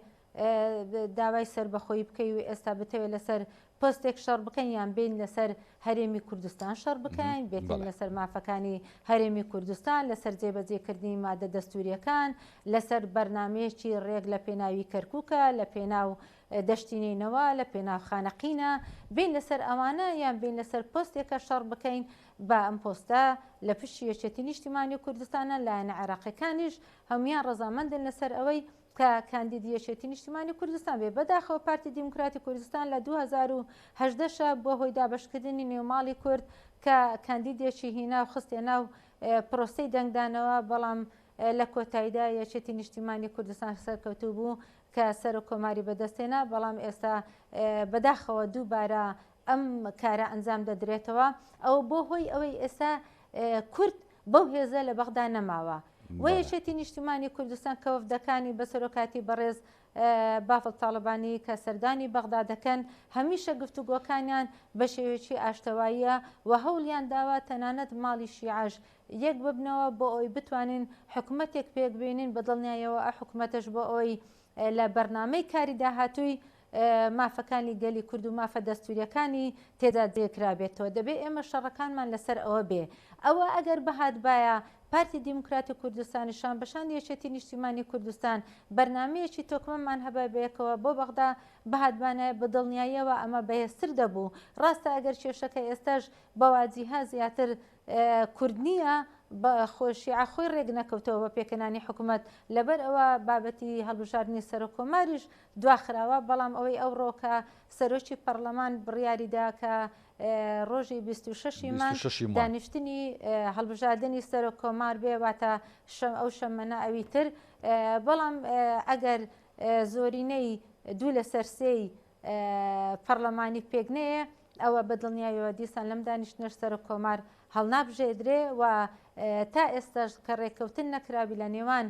داوای سەربەخۆیی بکەی و ئێستا بتەوێت لەسەر پۆستێک شەڕ بکەین یان بین لەسەر هەرێمی کوردستان شەڕ بکەین بێتین لەسەر مافەکانی هەرێمی کوردستان لەسەر جێبەجێکردنی مادە دەستوریەکان لەسەر بەرنمەیەکی ڕێک لە پێناوی کەرکووکە لە پێناو دەشتی نەینەوا لە پێناو خانەقینە بین لەسەر ئەوانە یان بین لەسەر پۆستێکە شەڕ بکەین با ئەم پۆستە لە پشتی یەکێتی نیشتیمانی کوردستانە لایەنە عێراقیەکانیش هەمویان ڕەزامەندن لەسەر ئەوەی کە کاندیدی یەکێتی نیشتیمانی کوردستان بێ. بەداخەوە پارتی دیموکراتی کوردستان لە 2018 شا بووە هۆی دابەشکردنی نێوماڵی کورد کە کاندیدێکی هینا و خستیە ناو پرۆسەی دەنگدانەوە، بەڵام لە کۆتاییدا یەکێتی نیشتیمانی کوردستان سەرکەوتوو بوو کە سەرۆک کۆماری بەدەستهێنا، بەڵام ئێستا بەداخەوە دووبارە ئەم کارە ئەنجام دەدرێتەوە. ئەوە بۆ هۆی ئەوەی ئێستا کورد بەو هێزە لە بەغدا نەماوە و یەکێتی نیشتیمانی کوردستان کە وەفدەکانی بە سەرۆکاتی بەڕێز بافڵ تاڵەبانی کە سەردانی بەغدا دەکەن هەمیشە گفتوگۆکانیان بە شێوەیەکی ئاشتەواییە و هەوڵیان داوە تەنانەت ماڵی شیعەش یەک ببنەوە بۆ ئەوەی بتوانین حکومەتێک پێک بێنین بە دڵنیایەوە ئە حکومەتەش بۆ ئەوەی لە بەرنامەی کاری داهاتووی مافەکانی گەلی کورد و مافە دەستوریەکانی تێدا جێ کرابێتەوە دەبێ ئێمە شەڕەکانمان لەسەر ئەوە بێ ئەوە ئەگەر بهاتبایە پارتی دیموکراتی کوردستانی شان بە شانی یەکێتی نیشتیمانی کوردستان بەرنامەیەکی تۆکمەمان هەبای بەیەکەوە بۆ بەغدا بهاتبانایە بە دڵنیاییەوە ئەمە بەهێزتر دەبوو. ڕاستە ئەگەر کێشەکە ئێستاش بە واجیهە زیاتر کورد نییە، بە خۆ شیعە خۆی ڕێک نەکەوتەوە بە پێکهێنانی حکومەت، لەبەر ئەوە بابەتی هەڵبژاردنی سەرۆک کۆماریش دواخراوە، بەڵام ئەوەی ئەوڕۆ کە سەرۆکی پەڕلەمان بڕیاری دا کە ڕۆژی 26 ی مانگ دانیشتنی هەڵبژاردنی سەرۆک کۆمار بێ، واتە ئەو شەممە ئەوی تر، بەڵام ئەگەر زۆرینەی دوو لەسەر سێی پەڕلەمانی پێک نەیە، ئەوە بە دڵنیایەوە دیسان لەم دانیشتنەش سەرۆک کۆمار هەڵنابژێدرێ و تا ئێستاش کە ڕێککەوتن نەکرابی لە نێوان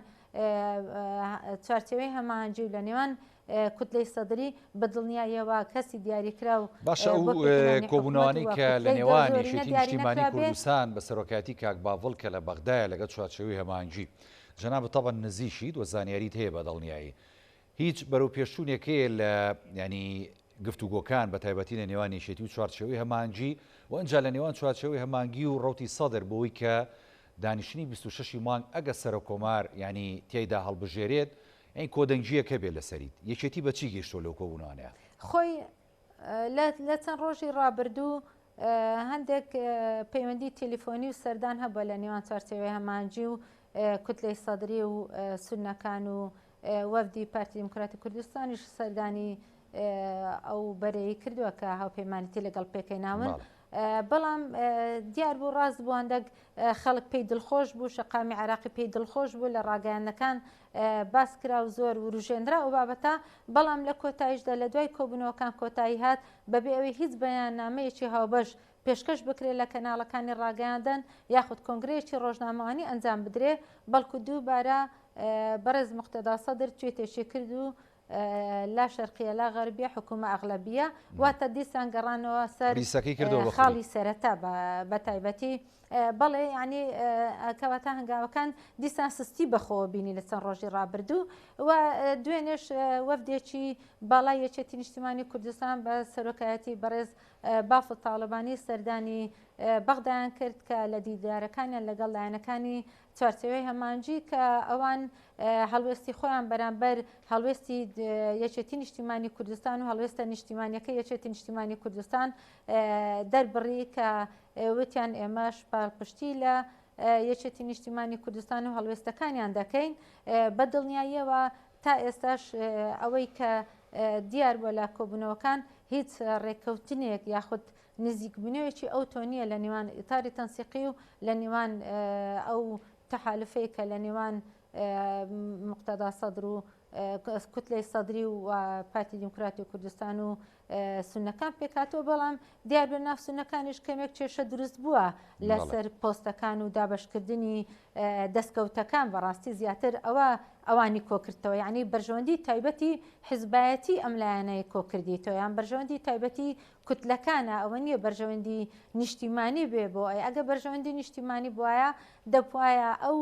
چوارچێوەی هەماهەنگی و لە نێوان کوتلەی سەدری بە دڵنیایەوە کەسی دیاریکراو باشە ئەو بۆ پێکهێنانی حکوومەت کۆبوونەوانەی و کە لە کوتلەی نێوان زۆرینە یەکێتی دیاری نیشتیمانی نەکرابێ. کوردستان بە سەرۆکایەتی کاک باڤڵ کە لە بەغدایە لەگەڵ چوارچێوەی هەماهەنگی جەنابت تەبعەن نزیکیت و زانیاریت هەیە بە دڵنیایی هیچ بەرەو پێشچوونێک هەیە لە یانی گفتوگۆکان بە تایبەتی لە نێوان یەکێتی و چوارچێوەی هەماهەنگی و ئنجا لە نێوان چوارچێوەی هەماهەنگی و ڕەوتی سەدر بۆی کە دانیشتنی 26 ی مانگ ئەگە سەرۆککۆمار یانی تیایدا هەڵبژێرێت یانی کۆدەنگییەک هەبێت لەسەریت یەکێتی بە چی گەیشتووە لەو کۆبوونەوانەیە؟ خۆی لە چەند ڕۆژی ڕابردوو هەندێک پەیوەندی تەلەفۆنی و سەردان هەبووە لە نێوان چوارچێوەی هەماهەنگی و کوتلەی سەدری و سوننەکان و وەفدی پارتی دیموکراتی کوردستانیش سەردانی ئەو بەرەی کردووە کە هاوپەیمانێتی لەگەڵ پێکهێناون بەڵام دیار بوو ڕاست بوو هەندێک خەڵک پێی دڵخۆش بوو شەقامی عراقی پێی دڵخۆش بوو لە ڕاگەیاندنەکان باس کرا و زۆر وروژێنرا ئەو بابەتە بەڵام لە کۆتاییشدا لە دوای کۆبوونەوەکان کۆتایی هات بەبێ ئەوەی هیچ بەیاننامەیەکی هاوبەش پێشکەش بکرێت لە کەناڵەکانی ڕاگەیاندن یاخود کۆنگرەیەکی ڕۆژنامەوانی ئەنجام بدرێ بەڵکو دووبارە بەڕێز موقتەدا سەدر توێتێکی کرد و لا شەرقیە لا غەربیە حکومە ئەغلەبیە واتە دیسان گەڕانەوە سەر خاڵی سەرەتا بە تایبەتی بەڵێ یعنی کەواتە هەنگاوەکان دیسان سستی بەخۆوە بینی لە چەند ڕۆژی ڕابردوو و دوێنێش وەفدێکی باڵای یەکێتی نیشتیمانی کوردستان بە سەرۆکایەتی بەڕێز بافڵ تاڵەبانی سەردانی بەغدایان کرد کە لە دیدارەکانیان لەگەڵ لایەنەکانی چوارچێوەی هەمانجی کە ئەوان هەڵوێستی خۆیان بەرامبەر هەڵوێستی یەکێتی نیشتیمانی کوردستان و هەڵوێستە نیشتیمانیەکە یەکێتی نیشتیمانی کوردستان دەربڕی کە وتیان ئێمەش پاڵپشتی لە یەکێتی نیشتیمانی کوردستان و هەڵوێستەکانیان دەکەین بە دڵنیاییەوە تا ئێستاش ئەوەی کە دیار بووە لە کۆبوونەوەکان هیچ ڕێککەوتنێک یاخود نزیکبوونەوەیەکی ئەوتۆ نییە لە نێوان ئیتاری تەنسیقی و لە نێوان ئەو تەحالفەی کە لە نێوان مقتەدا سەدر و کوتلەی سەدری و پارتی دیموکراتی کوردستان و سونەکان پێکاتەوە بەڵام دیار بە ناو سونەکانیش کەمێک کێشە دروست بووە لەسەر پۆستەکان و دابشکردنی دەستکەوتەکان بەڕاستی زیاتر ئەوە ئەوانی کۆکردەوە یعنی بەرژەوەندی تایبەتی حزبایەتی ئەم لایەنەی کۆکردیتەوە یان بەرژەوەندی تایبەتی کوتلەکانە ئەوە نییە بەرژەوەندی نیشتیمانی بێ بۆ ئەی ئەگە بەرژەوەندی نیشتیمانی بواە دەبواە ئەو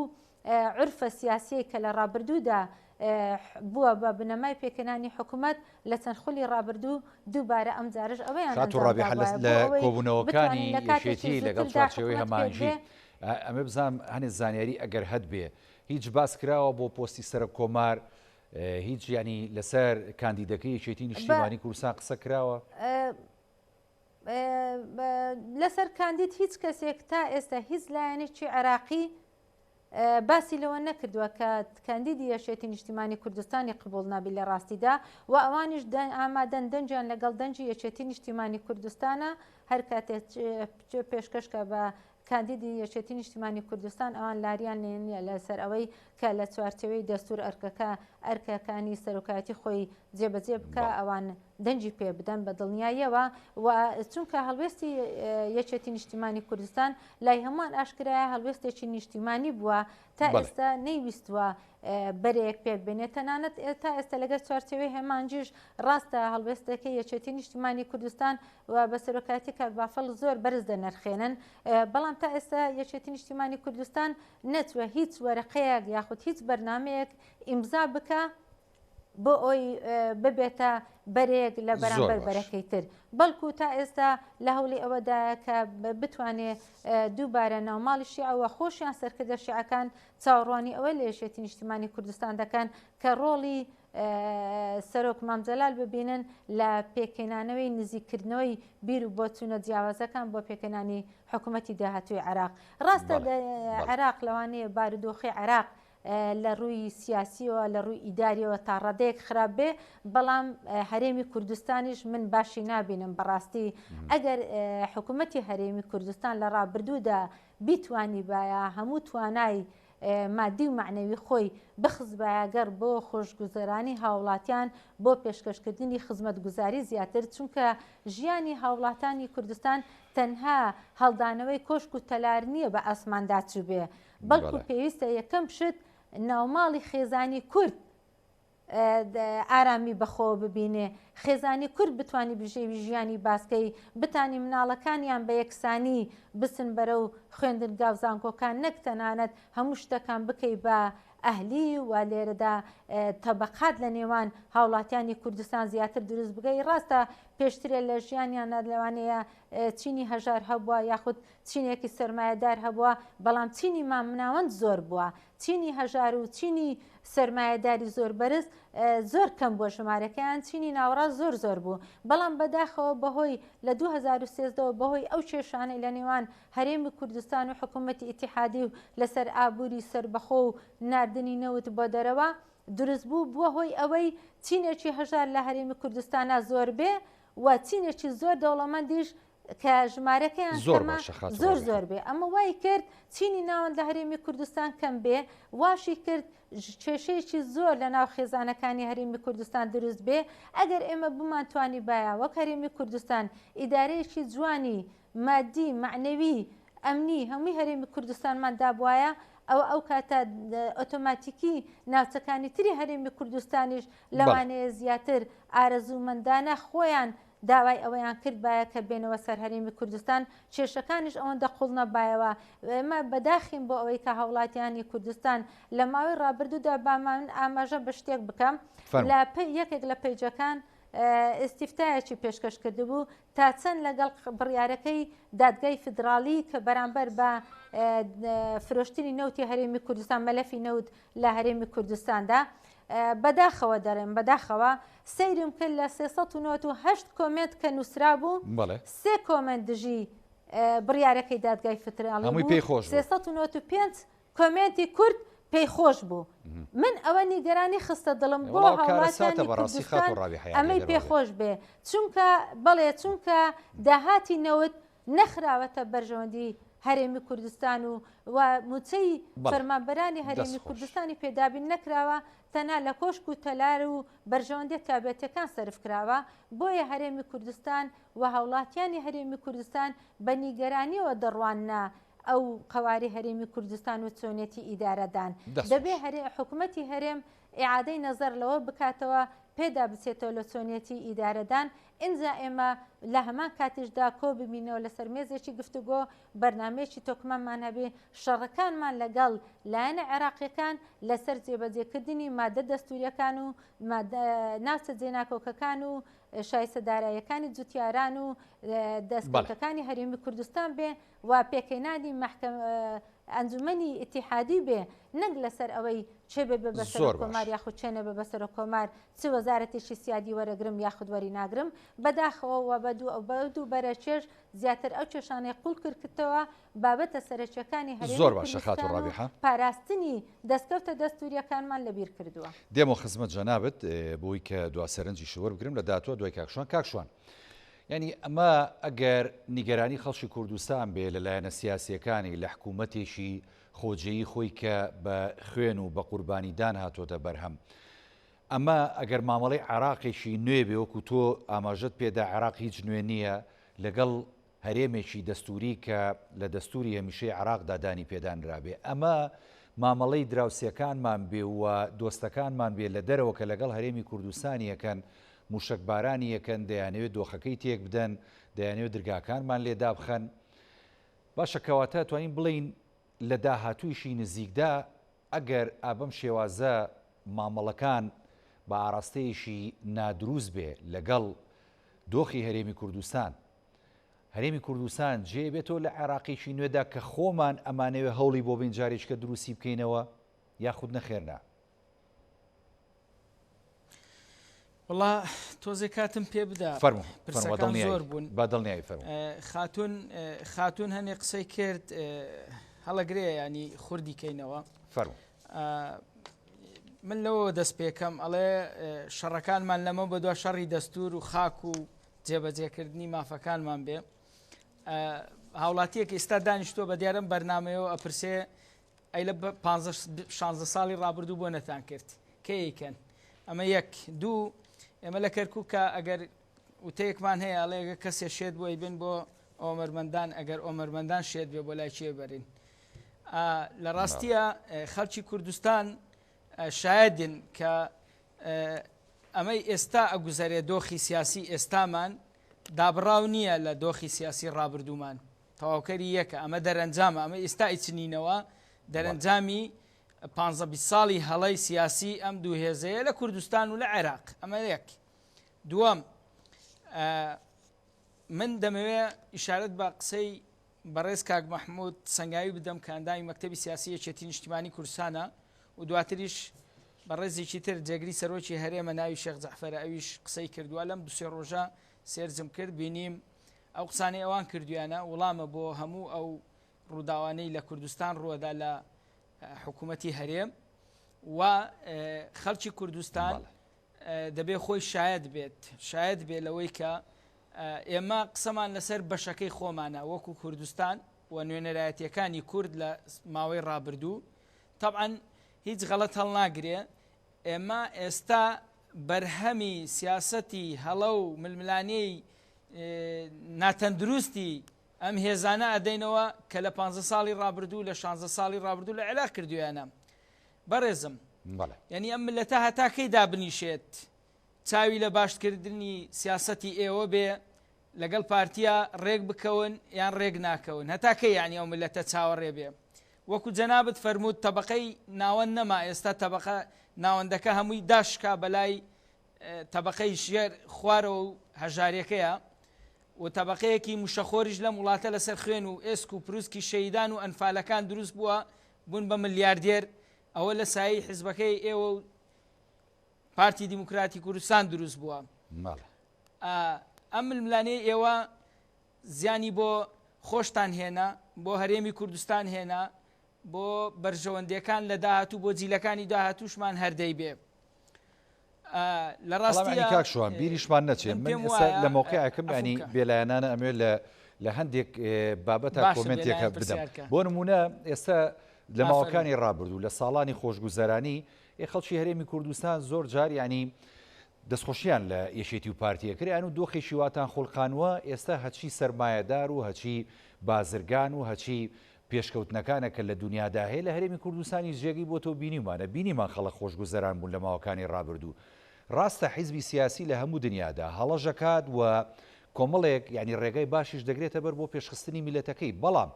عورفە سیاسیەی کە لە ڕابردوودا بووە بە بنەمای پێکهێنانی حکومەت لە چەند خولی ڕابردوو دووبارە ئەمجارەش ئەوەیان خاتوو ئەنجام ڕابیحە دابوایە لە بۆ ئەوەی کۆبوونەوەکانی بتوانین لە کاتێکی یەکێتی لەگەڵ زووتردا چوارچێوەی حکومەت پێک هەماهەنگی بێ. ئەمێ بزانم هەنێ زانیاری ئەگەر هەت بێ هیچ باس کراوە بۆ پۆستی سەرەک کۆمار هیچ یانی لەسەر کاندیدەکەی یەکێتی بە نیشتیمانی کوردستان قسە کراوە؟ لەسەر کاندید هیچ کەسێک تا ئێستا هیچ لایەنێکی عێراقی باسی لەوە نەکردووە کە کاندیدی یەکێتی نیشتیمانی کوردستانی قبوڵ نابی لە ڕاستیدا و ئەوانیش ئامادەن دەنگیان لەگەڵ دەنگی یەکێتی نیشتیمانی کوردستانە هەر کاتێک پێشکەشکە بە کاندیدی یەکێتی نیشتیمانی کوردستان ئەوان لاریان لێ نییە لەسەر ئەوەی کە لە چوارچێوەی دەستور ئەرکەکە ئەرکەکانی سەرۆکایەتی خۆی جێبەجێ بکە ئەوان دەنگی پێ بدەن بە دڵنیاییەوە و چونکە هەڵوێستی یەکێتی نیشتیمانی کوردستان لای هەمووان ئاشکرایە هەڵوێستێکی نیشتیمانی بووە تا ئێستا نەیویستووە بەرەیەک پێک بێنێت تەنانەت تا ئێستا لەگەر چوارچێوەی هەمانجیش ڕاستە هەڵوێستەکەی یەکێتی نیشتیمانی کوردستان و بە سەرۆکایەتی کاک بافڵ زۆر بەرز دەنرخێنن بەڵام تا ئێستا یەکێتی نیشتیمانی کوردستان نەچوە هیچ وەرەقەیەک یاخود هیچ بەرنمەیەک ئیمزا بکە. بۆ ئەوی ببێتە بەرەیەک لە بەرامبەر بەرەکەی تر، بەڵکو تا ئێستا لە هەوڵی ئەوەدایە کە بتوانێ دووبارە ناوماڵی شیعە و خۆشیان سەرکردە شیعەکان چاوەڕوانی ئەوە لە یەکێتی نیشتیمانی کوردستان دەکەن کە ڕۆڵی سەرۆک مام جەلال ببینن لە پێکهێنانەوەی نزیککردنەوەی بیر و بۆچوونە جیاوازەکان بۆ پێکهێنانی حکوومەتی داهاتووی عێراق. ڕاستە عێراق لەوانەیە بارودۆخی عێراق لە ڕووی سیاسیەوە لە ڕووی ئیداریەوە تا ڕادەیەک خراپ بێ بەڵام هەرێمی کوردستانیش من باشی نابینم بەڕاستی ئەگەر حکوومەتی هەرێمی کوردستان لە ڕابردوودا بیتوانیبایە هەموو توانای مادی و مەعنەوی خۆی بخستبایە گەڕ بۆ خۆشگوزەرانی هاوڵاتیان بۆ پێشکەشکردنی خزمەتگوزاری زیاتر چونکە ژیانی هاوڵاتانی کوردستان تەنها هەڵدانەوەی کۆشک و تەلار نییە بە ئاسماندا چووبێ بەڵکو پێویستە یەکەم شت ناوماڵی خێزانی کورد ئارامی بەخۆوە ببینێ، خێزانی کورد بتوانی بژێوی ژیانی باسکەی، بتانی مناڵەکانیان بە یەکسانی بچن بەرەو خوێندنگا و زانکۆکان نەک تەنانەت هەموو شتەکان بکەی بە ئەهلی و لێرەدا تەبەقات لە نێوان هاوڵاتیانی کوردستان زیاتر دروست بگەی ڕاستە پێشترێ لە ژیانیانە لەوانەیە چینی هەژار هەبووە یاخود چینێکی سەرمایەدار هەبووە بەڵام چینی مامناوەند زۆر بووە چینی هەژار و چینی سەرمایەداری زۆر بەرز زۆر کەم بووە ژمارەکەیان، چینی ناوەڕاست زۆر زۆر بوو، بەڵام بەداخەوە بەهۆی لە 2013 ەوە بەهۆی ئەو کێشانەی لە نێوان هەرێمی کوردستان و حکوومەتی ئیتیحادی و لەسەر ئابووری سەربەخۆ و ناردنی نەوت بۆ دەرەوە دروست بوو، بووە هۆی ئەوەی چینێکی هەژار لە هەرێمی کوردستانا زۆر بێ و چینێکی زۆر دەوڵەمەندیش کە ژمارەکەیان زۆر کەمە باشە خاتوو زۆر ڕابیحە. زۆر بێ ئەمە وای کرد چینی ناوەند لە هەرێمی کوردستان کەم بێ واشی کرد کێشەیەکی زۆر لە ناو خێزانەکانی هەرێمی کوردستان دروست بێ ئەگەر ئێمە بمانتوانیبایە وەک هەرێمی کوردستان ئیدارەیەکی جوانی مادی مەعنەوی ئەمنی هەمووی هەرێمی کوردستانمان دابوایە ئەوە ئەو کاتە ئۆتۆماتیکی ناوچەکانی تری هەرێمی کوردستانیش بەڵێ. لەوانەیە زیاتر ئارەزوومەندانە خۆیان داوای ئەوەیان کردبایە کە بێنەوە سەر هەرێمی کوردستان، کێشەکانیش ئەوەندە قوڵ نەبایەوە. ئێمە بەداخین بۆ ئەوەی کە هاوڵاتیانی کوردستان لە ماوەی ڕابردوودا با من ئاماژە بە شتێک بکەم لە یەکێک لە پەیجەکان ئیستیفتایەکی پێشکەش کردبوو تا چەند لەگەڵ بڕیارەکەی دادگای فیدراڵی کە بەرامبەر بە فرۆشتنی نەوتی هەرێمی کوردستان مەلەفی نەوت لە هەرێمی کوردستاندا بەداخەوە دەرێم بەداخەوە سەیرم کرد لە 398 کۆمێنت کە نووسرابوو سێ کۆمێنت دژی بڕیارەکەی دادگای فیدراڵی هەمووی پێی خۆش بوو 395 کۆمێنتی کورد پێی خۆش بوو من ئەوە نیگەرانی خستە دڵم بۆ هاوڵاتیانی کوردستان ئەمەی پێ خۆش بێ چونکە بەڵێ چونکە داهاتی نەوت نەخراوەتە بەرژەوەندی هەرێمی کوردستان و و موچەی فەرمانبەرانی هەرێمی کوردستانی پێ دابین نەکراوە تەنها لە کۆشک و تەلار و بەرژەوەندیە تابەتیەکان سەرف کراوە بۆیە هەرێمی کوردستان و هاوڵاتیانی هەرێمی کوردستان بە نیگەرانیەوە دەڕواننە ئەو قەوارەی هەرێمی کوردستان و چۆنیەتی ئیدارەدان دەبێ هەرێ حکومەتی هەرێم ئیعادەی نەزەر لەوە بکاتەوە پێدا بچێتەوە لە چۆنیەتی ئیدارەدان ئینجا ئێمە لە هەمان کاتیشدا کۆ ببینەوە لەسەر مێزێکی گفتوگۆ بەرنامەیەکی تۆکمەمان هەبێ شەڕەکانمان لەگەڵ لایەنە عێراقیەکان لەسەر جێبەجێکردنی مادە دەستوریەکان و ناوچە جێناکۆکەکان و شایستە داراییەکانی جوتیاران و دەستکەوتەکانی هەرێمی کوردستان بێ و پێکهێنانی مەحکەمە ئەنجومەنی ئیتیحادی بێ نەک لەسەر ئەوەی چێ بێ بە سەرۆک کۆمار یاخود چێ نەبێ بە سەرۆک کۆمار چ وەزارەتێکی سیادی وەرەگرم یاخود وەری ناگرم بەداخەوە و بە دوو بە دوو بەرە چێژ زیاتر ئەو کێشانەی قوڵ کردکردەوە بابەتە سەرەکیەکانی هەرێمی زۆر باشە خاتوو کوردستان و ڕابیحە. پاراستنی دەستکەوتە دەستوریەکانمان لەبیر کردووە. دێمەوە خزمەت جەنابت بۆی کە دوا سەرنجیشت وەربگرم لە داتوە دوای کاک شوان. کاک شوان یانی ئەمە ئەگەر نیگەرانی خەڵکی کوردستان بێ لە لایەنە سیاسیەکانی لە حکوومەتێکی خۆجێیی خۆی کە بە خوێن و بە قوربانیدان هاتۆتە بەرهەم ئەمە ئەگەر مامەڵەی عێراقێکی نوێ بێ وەکو تۆ ئاماژەت پێدا عێراق هیچ نوێ نییە لەگەڵ هەرێمێکی دەستووری کە لە دەستووری هەمیشەی عێراقدا دانی پێدانرابێ ئەمە مامەڵەی دراوسێکانمان بێ و دۆستەکانمان بێ لە دەرەوە کە لەگەڵ هەرێمی کوردستانی یەکەن موشەکبارانی یەکەن دەیانەوێت دۆخەکەی تێک بدەن دەیانەوێت درگاکانمان لێ دابخەن باشە کەواتە توانین بڵێین لە داهاتوویشی نزیکدا ئەگەر ئا بەم شێوازە مامەڵەکان بە ئاراستەیەکی نادروست بێ لەگەڵ دۆخی هەرێمی کوردستان، هەرێمی کوردستان جێ بێتەوە لە عێراقێکی نوێدا کە خۆمان ئەمانەوێ هەوڵی بۆ بین جارێکە دروستی بکەینەوە یاخود نەخێر نا؟ وڵا تۆزێ کاتم پێ بدە فەرموو پرسەکان زۆر بوون بە دڵنیایی فەرموو خاتون خاتون هەنێ قسەی کرد هەڵەگرێ ینی خوردی کەینەوە فەرموو من لەوە دەست پێکەم ئەڵێ شەڕەکانمان لەمە بە دوا شەڕی دەستور و خاک و جێبەجێکردنی مافەکانمان بێ هاوڵاتیەک ئێستا دانیشتووە بە دیارم بەرنمەیەوە ئەپرسێ ئەی لە 16 ساڵی ڕابردوو بۆ نەتان کرد کەیکەن ئەمە یەک دوو ئێمە لە کەرکووکە ئەگەر وتەیەکمان هەیە ئەڵێگە کەسێ شێت بۆی بن بۆ ئۆمەرمەندان ئەگەر ئۆمەرمەندان شێت بێ بۆ لای کێ بەرین لە ڕاستیە خەڵکی کوردستان شایدن کە ئەمەی ئێستا ئەگوزەرێ دۆخی سیاسی ئێستامان دابڕاو نییە لە دۆخی سیاسی ڕابردوومان تەواوکەری یەکە ئەمە دەرەنجامە ئەمە ئێستا ئیچنینەوە دەرەنجامی پ ساڵی هەڵەی سیاسی ئەم دوو هێزەیە لە کوردستان و لە عێراق ئەمە یەک دووەم من دەمەوێ ئیشارەت بە قسەی بەڕێز کاک مەحمود سەنگاوی بدەم کە ئەندامی مەکتەبی سیاسی یەکێتی نیشتیمانی کوردستانە و دواتریش بەڕێزێکی تر جێگری سەرۆکی هەرێمە ناوی شێخ جەعفەرە ئەویش قسەی کردووە لەم دوسێ ڕۆژە سێرجم کرد بینیم ئەو قسانەی ئەوان کردویانە وڵامە بۆ هەموو ئەو ڕووداوانەی لە کوردستان ڕووەدا لە حکوومەتی هەرێم و خەڵکی کوردستان دەبێ خۆی شایەت بێت شایەت بێ لەوەی کە ئێمە قسەمان لەسەر بەشەکەی خۆمانە وەکو کوردستان و نوێنەرایەتیەکانی کورد لە ماوەی ڕابردوو تەبعەن هیچ غەڵەت هەڵناگرێ ئێمە ئێستا بەرهەمی سیاسەتی هەڵە و ململانێی ناتەندروستی ئەم هێزانە ئەدەینەوە کە لە پ ساڵی ڕابردوو لە 16 ساڵی ڕابردوو لە عێراق کردویانە بەڕێزم یعنی ئەم ملەتە هەتا کەی دابنیشێت چاوی لە باشتکردنی سیاسەتی ئێوە بێ لەگەڵ پارتیا ڕێک بکەون یان ڕێک ناکەون هەتا کەی یانی ئەو ملەتە چاوەڕێ بێ وەکو جەنابت فەرمووت تەبەقەی ناوەند نەما ئێستا تەبەقە ناوەندەکە هەمووی داشکا بەلای تەبەقەی ژێر خوارەوە و هەژاریەکەیە و تەبەقەیەکی مشەخۆریش لەم وڵاتە لەسەر خوێن و ئێسک و پروسکی شەیدان و ئەنفالەکان دروست بووە بوون بە ملیاردێر ئەوە لە سایەی حزبەکەی ئێوە و پارتی دیموکراتی کوردستان دروست بووە. ئەم ململانێی ئێوە زیانی بۆ خۆشتان هێنا، بۆ هەرێمی کوردستان هێنا، بۆ بەرژەوەندیەکان لە داهاتوو بۆ جیلەکانی داهاتووشمان هەر دەیبێ. لە ڕاستی کاک شوان بیریشمان نەچێ من ئێستا لە مەوقعێکم ینی بێلایەنانە ئەمێ لە لە هەندێک بابەتە کۆمنتێکە بدەم بۆ نمونە ئێستا لە ماوەکانی ڕابردوو لە ساڵانی خۆشگوزەرانی ئێ خەڵکی هەرێمی کوردستان زۆر جار یانی دەستخۆشیان لە یەکێتی و پارتی ئەکرد یان و دۆخێکی واتان خوڵقانوە ئێستا هەچی سەرمایەدار و هەچی بازرگان و هەچی پێشکەوتنەکانە کە لە دنیادا هەیە لە هەرێمی کوردستانی جێگەی بۆ تۆ بینیمانە بینیمان خەڵک خۆشگوزەران بوون لە ماوەکانی ڕابردوو ڕاستە حیزبی سیاسی لە هەموو دنیادا هەڵەژەکات و کۆمەڵێک یعنی ڕێگای باشیش دەگرێتە بەر بۆ پێشخستنی میلەتەکەی بەڵام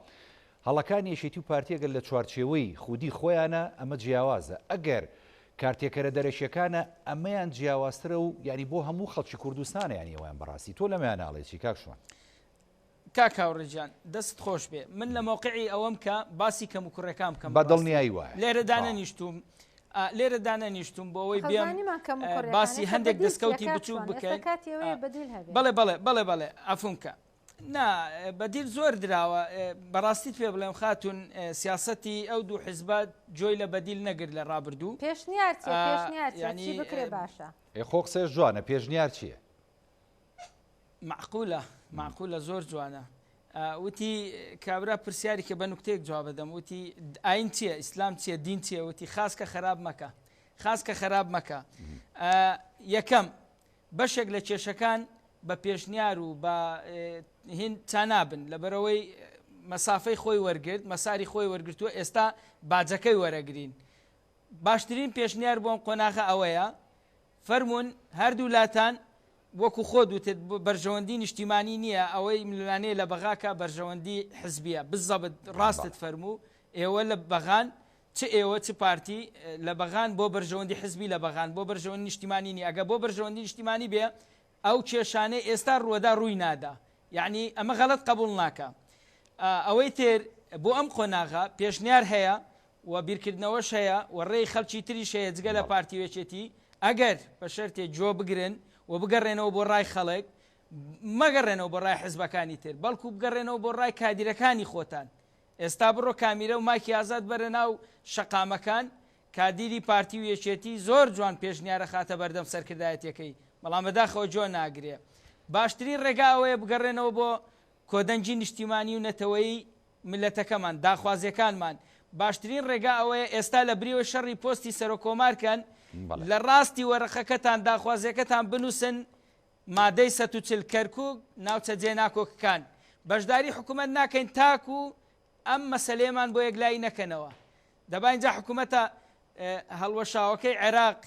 هەڵەکانی یەکێتی و پارتی ئەگەر لە چوارچێوەی خودی خۆیانە ئەمە جیاوازە، ئەگەر کارتێکەرە دەرەکیەکانە ئەمەیان جیاوازترە و یانی بۆ هەموو خەڵکی کوردستانە یانی ئەویان بەڕاستی تۆ لەمەیان ناڵێی چی کاک شوان؟ کاک هاوڕێ گیان دەستت خۆش بێ من لە مەوقعی ئەوەم کە باسی کەم و کوڕەکان بکەم بە دڵنیایی وایە لێرە دانەنیشتوم لێرە دانەنیشتوم بۆ ئەوەی بێم باسی هەندێک دەستکەوتی بچووک بکەین بەڵێ بەڵێ بەڵێ بەڵێ عەفوم کە نا بەدیل زۆر دراوە بەڕاستیت پێ بڵێم خاتون سیاسەتی ئەو دوو حزبە جۆی لە بەدیل نەگرت لە ڕابردوو. پێشنیار چیە پێشنیار چیە چی بکرێ باشە؟ ئێ خۆ قسەش جوانە پێشنیار چیە؟ مەعقولە مەعقولە زۆر جوانە وتی کابرا پرسیاری کە بە نوکتەیەک جواب دەم وتی ئاین چییە ئیسلام چییە دین چییە وتی خاس کە خراپ مەکە خاس کە خراپ مەکە یەکەم بەشێک لە کێشەکان بە پێشنیار و بە هین چانابن لەبەرئەوەی مەسافەی خۆی وەرگرت مەساری خۆی وەرگرتووە ئێستا باجەکەی وەرەگرین باشترین پێشنیار بۆم قۆناغە ئەوەیە فەرمونون هەردوو لاتان وەکو خۆت وتت بەرژەوەندی نیشتیمانی نییە ئەوەی ململانێ لە بەغاکە بەرژەوەندی حزبیە بزەبت ڕاستت فەرموو ئێوە لە بەغان. چ ئێوە چ پارتی لە بەغان بۆ بەرژەوەندی حزبی لە بەغان بۆ بەرژەوەندی نیشتیمانی نی ئەگە بۆ بەرژەوەندی نیشتیمانی بێ ئەو کێشانەی ئێستا ڕووەدا ڕووی نادا یەعنی ئەمە غەڵەت قبوڵ ناکا ئەوەی تر بۆ ئەم قۆناغە پێشنیار هەیە و بیرکردنەوەش هەیە و ڕێی خەڵکی تریش هەیە جگە لە پارتی و یەکێتی ئەگەر بە شەرتێ گوێ بگرن و بگەڕێنەوە بۆ ڕای خەڵک مەگەڕێنەوە بۆ ڕای حزبەکانی تر بەڵکو بگەڕێنەوە بۆ ڕای کادیرەکانی خۆتان ئێستا بڕۆ کامیرە و مایکی ئازاد بەرە ناو شەقامەکان، کادیری پارتی و یەکێتی زۆر جوان پێشنیار ئەخاتە بەردەم سەرکردایەتیەکەی، بەڵام بەداخەوە گوێ ناگرێ. باشترین ڕێگا ئەوەیە بگەڕێنەوە بۆ کۆدەنگی نیشتیمانی و نەتەوەیی میللەتەکەمان، داخوازیەکانمان. باشترین ڕێگا ئەوەیە ئێستا لە بریەوەی شەڕی پۆستی سەرۆک کۆمار کەن، لە ڕاستی وەرەقەکەتان داخوازیەکەتان بنوسن، مادەی 140 کەرکوک ناوچە جێناکۆکەکان بەشداری حکومەت ناکەین تاکو ئەم مەسەلەیەمان بۆ یەکلایی نەکەنەوە دەبا ئینجا حکومەتە هەڵوەشاوەکەی عێراق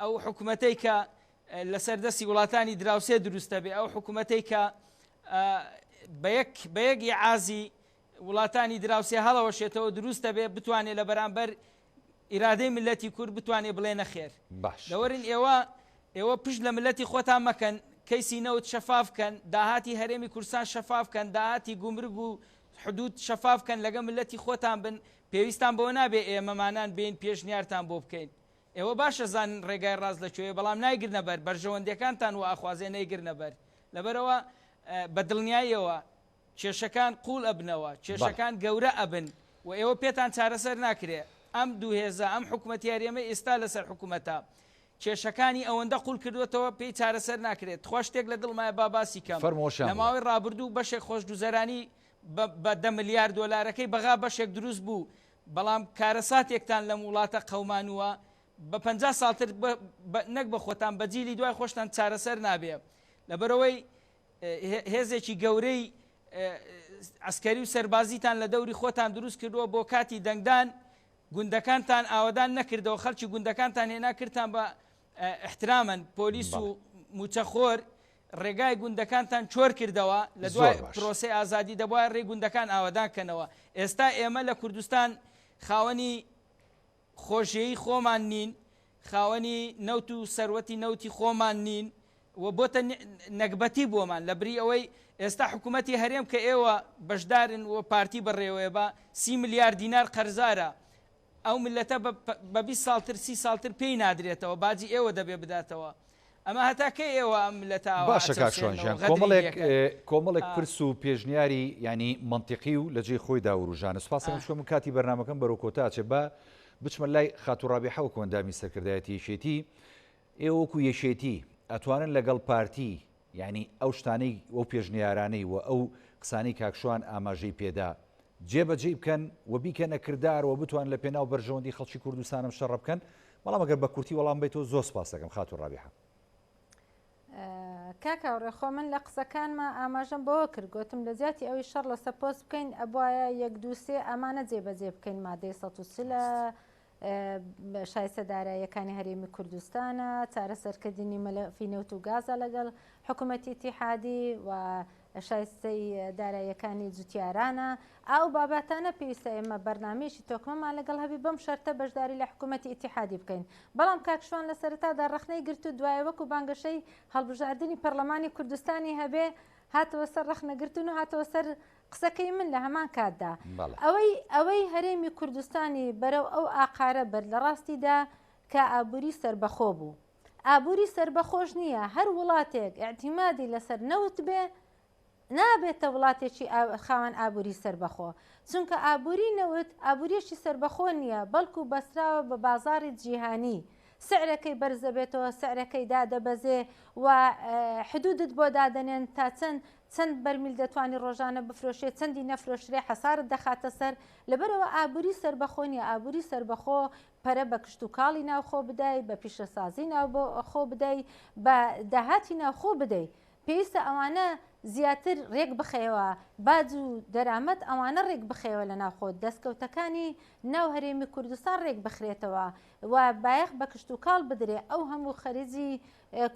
ئەو حکومەتەی کە لەسەر دەستی وڵاتانی دراوسێ دروستە بێ ئەو حکومەتەی کە بە یەک بە یەک ئیعازی وڵاتانی دراوسێ هەڵەوەشێتەوە دروستە بێ بتوانێت لە بەرامبەر ئیرادەی ملەتی کورد بتوانێ بڵێ نەخێر. باش. دەوەرن ئێوە ئێوە پشت لە ملەتی خۆتان مەکەن کەیسی نەوت شەفاف کەن داهاتی هەرێمی کوردستان شەفاف کەن داهاتی گومرگ و حدود شەفاف کەن لەگە ملەتی خۆتان بن پێویستان بەوە نابێ ئێمەمانان بێین پێشنیارتان بۆ بکەین ئێوە باش ئەزانن ڕێگای ڕاست لە کوێیە بەڵام نایگرنە بەر بەرژەوەندیەکانتان وا ئەخوازێ نەیگرنە بەر لەبەرئەوە بە دڵنیاییەوە کێشەکان قووڵ ئەبنەوە، کێشەکان گەورە ئەبن و ئێوە پێتان چارەسەر ناکرێ. ئەم دوو هێزە، ئەم حکومەتی هەرێمەی ئێستا لەسەر حکومەتە، کێشەکانی ئەوەندە قووڵ کردووەتەوە پێی چارەسەر ناکرێ. تخوا شتێک لە دڵمایە با باسی کەم. فەرموو لە ماوەی ڕابردوو بەشێک خۆشگوزەرانی بە بە دە ملیار دۆلارەکەی بەغا بەشێک دروست بوو، بەڵام کارەساتێکتان لەم وڵاتە قەومانووە بە 50 ساڵتر نەک بە خۆتان بە جیلی دوای خۆشتان چارەسەر نابێ. لەبەرئەوەی هێزێکی گەورەی عەسکەری و سەربازیتان لە دەوری خۆتان دروست کردووە بۆ کاتی دەنگدان گوندەکانتان ئاوەدان نەکردەوە خەڵکی گوندەکانتان هێنا کردتان بە ئیحترامەن پۆلیس و موچەخۆر ڕێگای گوندەکانتان چۆر کردەوە لە دوای پرۆسەی ئازادی دەبوایە ڕێی گوندەکان ئاوەدان کەنەوە ئێستا ئێمە لە کوردستان خاوەنی خۆژێی خۆمان نین، خاوەنی نەوت و سەروەتی نەوتی خۆمان نین و بۆتە نەگبەتی بۆمان، لە بری ئەوەی ئێستا حکوومەتی هەرێم کە ئێوە بەشدارن و پارتی بەڕێوەیە بە سی ملیار دینار قەرزارە، ئەو میللەتە بە 20 ساڵ تر سی ساڵ تر پێی نادرێتەوە، باجی ئێوە دەبێ بداتەوە. ئەمە هەتا کەی ئێوە ئەم میللەتە ئاوا باشە کاک شوان ئەچەوسێننەوە گیان غەدری کۆمەڵێک لێکەن؟ کۆمەڵێک پرس و پێشنیاری یانی مەنتیقی و لە جێی خۆیدا وروژانە سوپاس دەکەم چونکە من کاتی بەرنامەکەم بەرەو کۆتا ئەچێ با بچمە لای خاتوو ڕابیحە وەکو ئەندامی سەرکردایەتی یەکێتی ئێوە وەکو یەکێتی ئەتوانن لەگەڵ پارتی یانی ئەو شتانەی ئەو پێشنیارانەی و ئەو قسانەی کاک شوان ئاماژەی پێدا جێبەجێی بکەن و بیکەنە کردار و بتوانن لە پێناو بەرژەوەندی خەڵکی کوردستان ئەم شەڕە بکەن بەڵام ئەگەر بە کورتی وەڵام بەیتەوە زۆر سپاست دەکەم خاتوو ڕابیحە. کاک هاوڕێ خۆ من لە قسەکانما ئاماژەم بەوە کرد گۆتم لە جیاتی ئەوی شەڕ لەسە پۆست بکەین ئەبوایە یەک دوو سێ ئەمانە جێبەجێ بکەین مادەی 140 شایستە داراییەکانی هەرێمی کوردستانە، چارەسەرکردنی مەلەفی نەوت و گازە لەگەڵ حکوومەتی ئیتیحادی و شایستەی داراییەکانی جوتیارانە. ئەو بابەتانە پێویستە ئێمە بەرنامەیەکی تۆکمەمان لەگەڵ هەبی بەم شەرتە بەشداری لە حکوومەتی ئیتیحادی بکەین. بەڵام کاک شوان لە سەرەتادا ڕەخنەی گرت و دوایە وەکو بانگەشەی هەڵبژاردنی پەرلەمانی کوردستانی هەبێ هاتەوە سەر ڕەخنەگرتن و هاتەوە سەر قسەکەی من لە هەمان کاتدا ئەوەی ئەوەی هەرێمی کوردستانی بەرەو ئەو ئاقارە برد لە ڕاستیدا کە ئابووری سەربەخۆ بوو. ئابووری سەربەخۆش نییە، هەر وڵاتێک ئیعتیمادی لەسەر نەوت بێ نابێتە وڵاتێکی خاوەن ئابووری سەربەخۆ، چونکە ئابووری نەوت ئابووریەکی سەربەخۆ نییە، بەڵکو بەستراوە بە بازاڕی جیهانی، سعرەکەی بەرز دەبێتەوە، سعرەکەی دادەبەزێ و حدودت بۆ دادەنێن تا چەند چەند بەرمیل دەتوانی ڕۆژانە بفرۆشێ، چەندی نەفرۆشرێ حەسارت دەخاتە سەر، لەبەرئەوە ئابووری سەربەخۆ نییە، ئابووری سەربەخۆ پەرە بە کشتوکاڵی ناوخۆ بدەی، بە پیشەسازی ناوخۆ بدەی، بە داهاتی ناوخۆ بدەی. پێویستە ئەوانە زیاتر رێک بخەیەوە باج و دەرامەت ئەوانە رێک بخەیەوە لە ناوخۆ دەستکەوتەکانی ناو هەرێمی کوردستان رێک بخرێتەوە و بایەخ بە کشتوکاڵ بدرێ ئەو هەموو خەرجی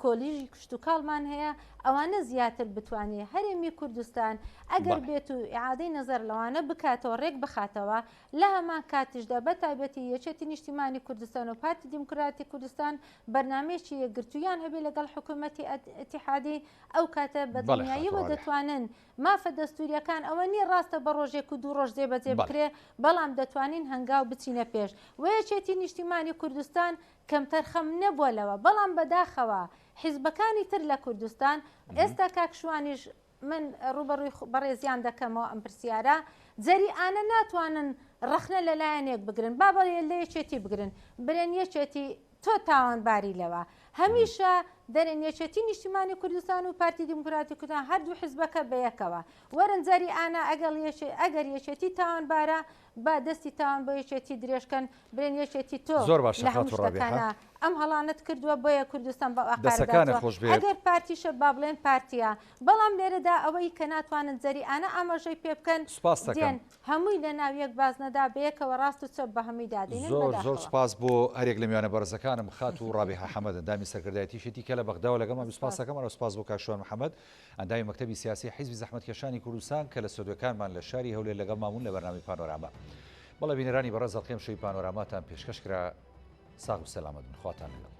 کۆلیژی کشتوکاڵمان هەیە ئەوانە زیاتر بتوانێ هەرێمی کوردستان ئەگەر بێت و ئیعادەی نەزەر لەوانە بکاتەوە ڕێک بخاتەوە لە هەمان کاتیشدا بە تایبەتی یەکێتی نیشتیمانی کوردستان و پارتی دیموکراتی کوردستان بەرنامەیەکی یەکگرتوویان هەبێ لەگەڵ حکوومەتی ئیتیحادی ئەو کاتە بە دڵنیاییەوە دەتوانن مافە دەستوریەکان ئەوە نیە ڕاستە بە ڕۆژێک و دوو ڕۆژ جێبەجێ بکرێ بەڵام دەتوانین هەنگاو بچینە پێش و یەکێتی نیشتیمانی کوردستان کەمتەرخەم نەبووە لەوە بەڵام بەداخەوە حیزبەکانی تر لە کوردستان ئێستا کاک شوانیش من ڕووبەڕووی بەڕێزیان دەکەمەوە ئەم پرسیارە جەریئانە ناتوانن ڕەخنە لە لایەنێک بگرن با بەڵێ لە یەکێتی بگرن برێن یەکێتی تۆ تاوانباری لەوە هەمیشە دەرێن یەکێتی نیشتیمانی کوردستان و پارتی دیموکراتی کوردستان هەردوو حزبەکە بەیەکەوە وەرن جەری ئانا ئەگەڵ ئەگەر یەکێتی تاوانبارە با دەستی تاوان بۆ یەکێتی درێژکەن برێن یەکێتی تۆ زۆر باشە لە هەموو خاتوو ڕابیحە. شتەکانا ئەم هەڵانەت کردووە بۆیە کوردستان بەو ئاقارە دەسەکانت داچووە خۆش بێت. ئەگەر پارتیشە با بڵێن پارتیە بەڵام لێرەدا ئەوەی کە ناتوانن جەریئانە ئاماژەی پێ بکەن سوپاست دەکەم. دێن هەمووی لە ناو یەک بازنەدا بەیەکەوە ڕاست و چەپ بە هەمووی دادەینن زۆر زۆر بەداخەوە. سوپاس بۆ هەریەک لە میوانە بەڕێزەکانم خاتوو ڕابیحە حەمەد ئەندامی سەرکردایەتی یەکێتی کە لە بەغداوە لەگەڵمان بوو سوپاست سوپاس. دەکەم هەروەها سوپاس بۆ کاک شوان محەمەد ئەندامی مەکتەبی سیاسی حیزبی زەحمەتکێشانی کوردستان کە لە ستۆدیۆکانمان لە شاری هەولێر لەگەڵمان بوون لە بەرنامەی پانۆراما. بەڵێ بینەرانی بەڕێز ئەڵقەی ئەمشەوی پانۆراماتان پێشکەش کرا ساغ و سەلامەت بن خواتان لەگەڵ.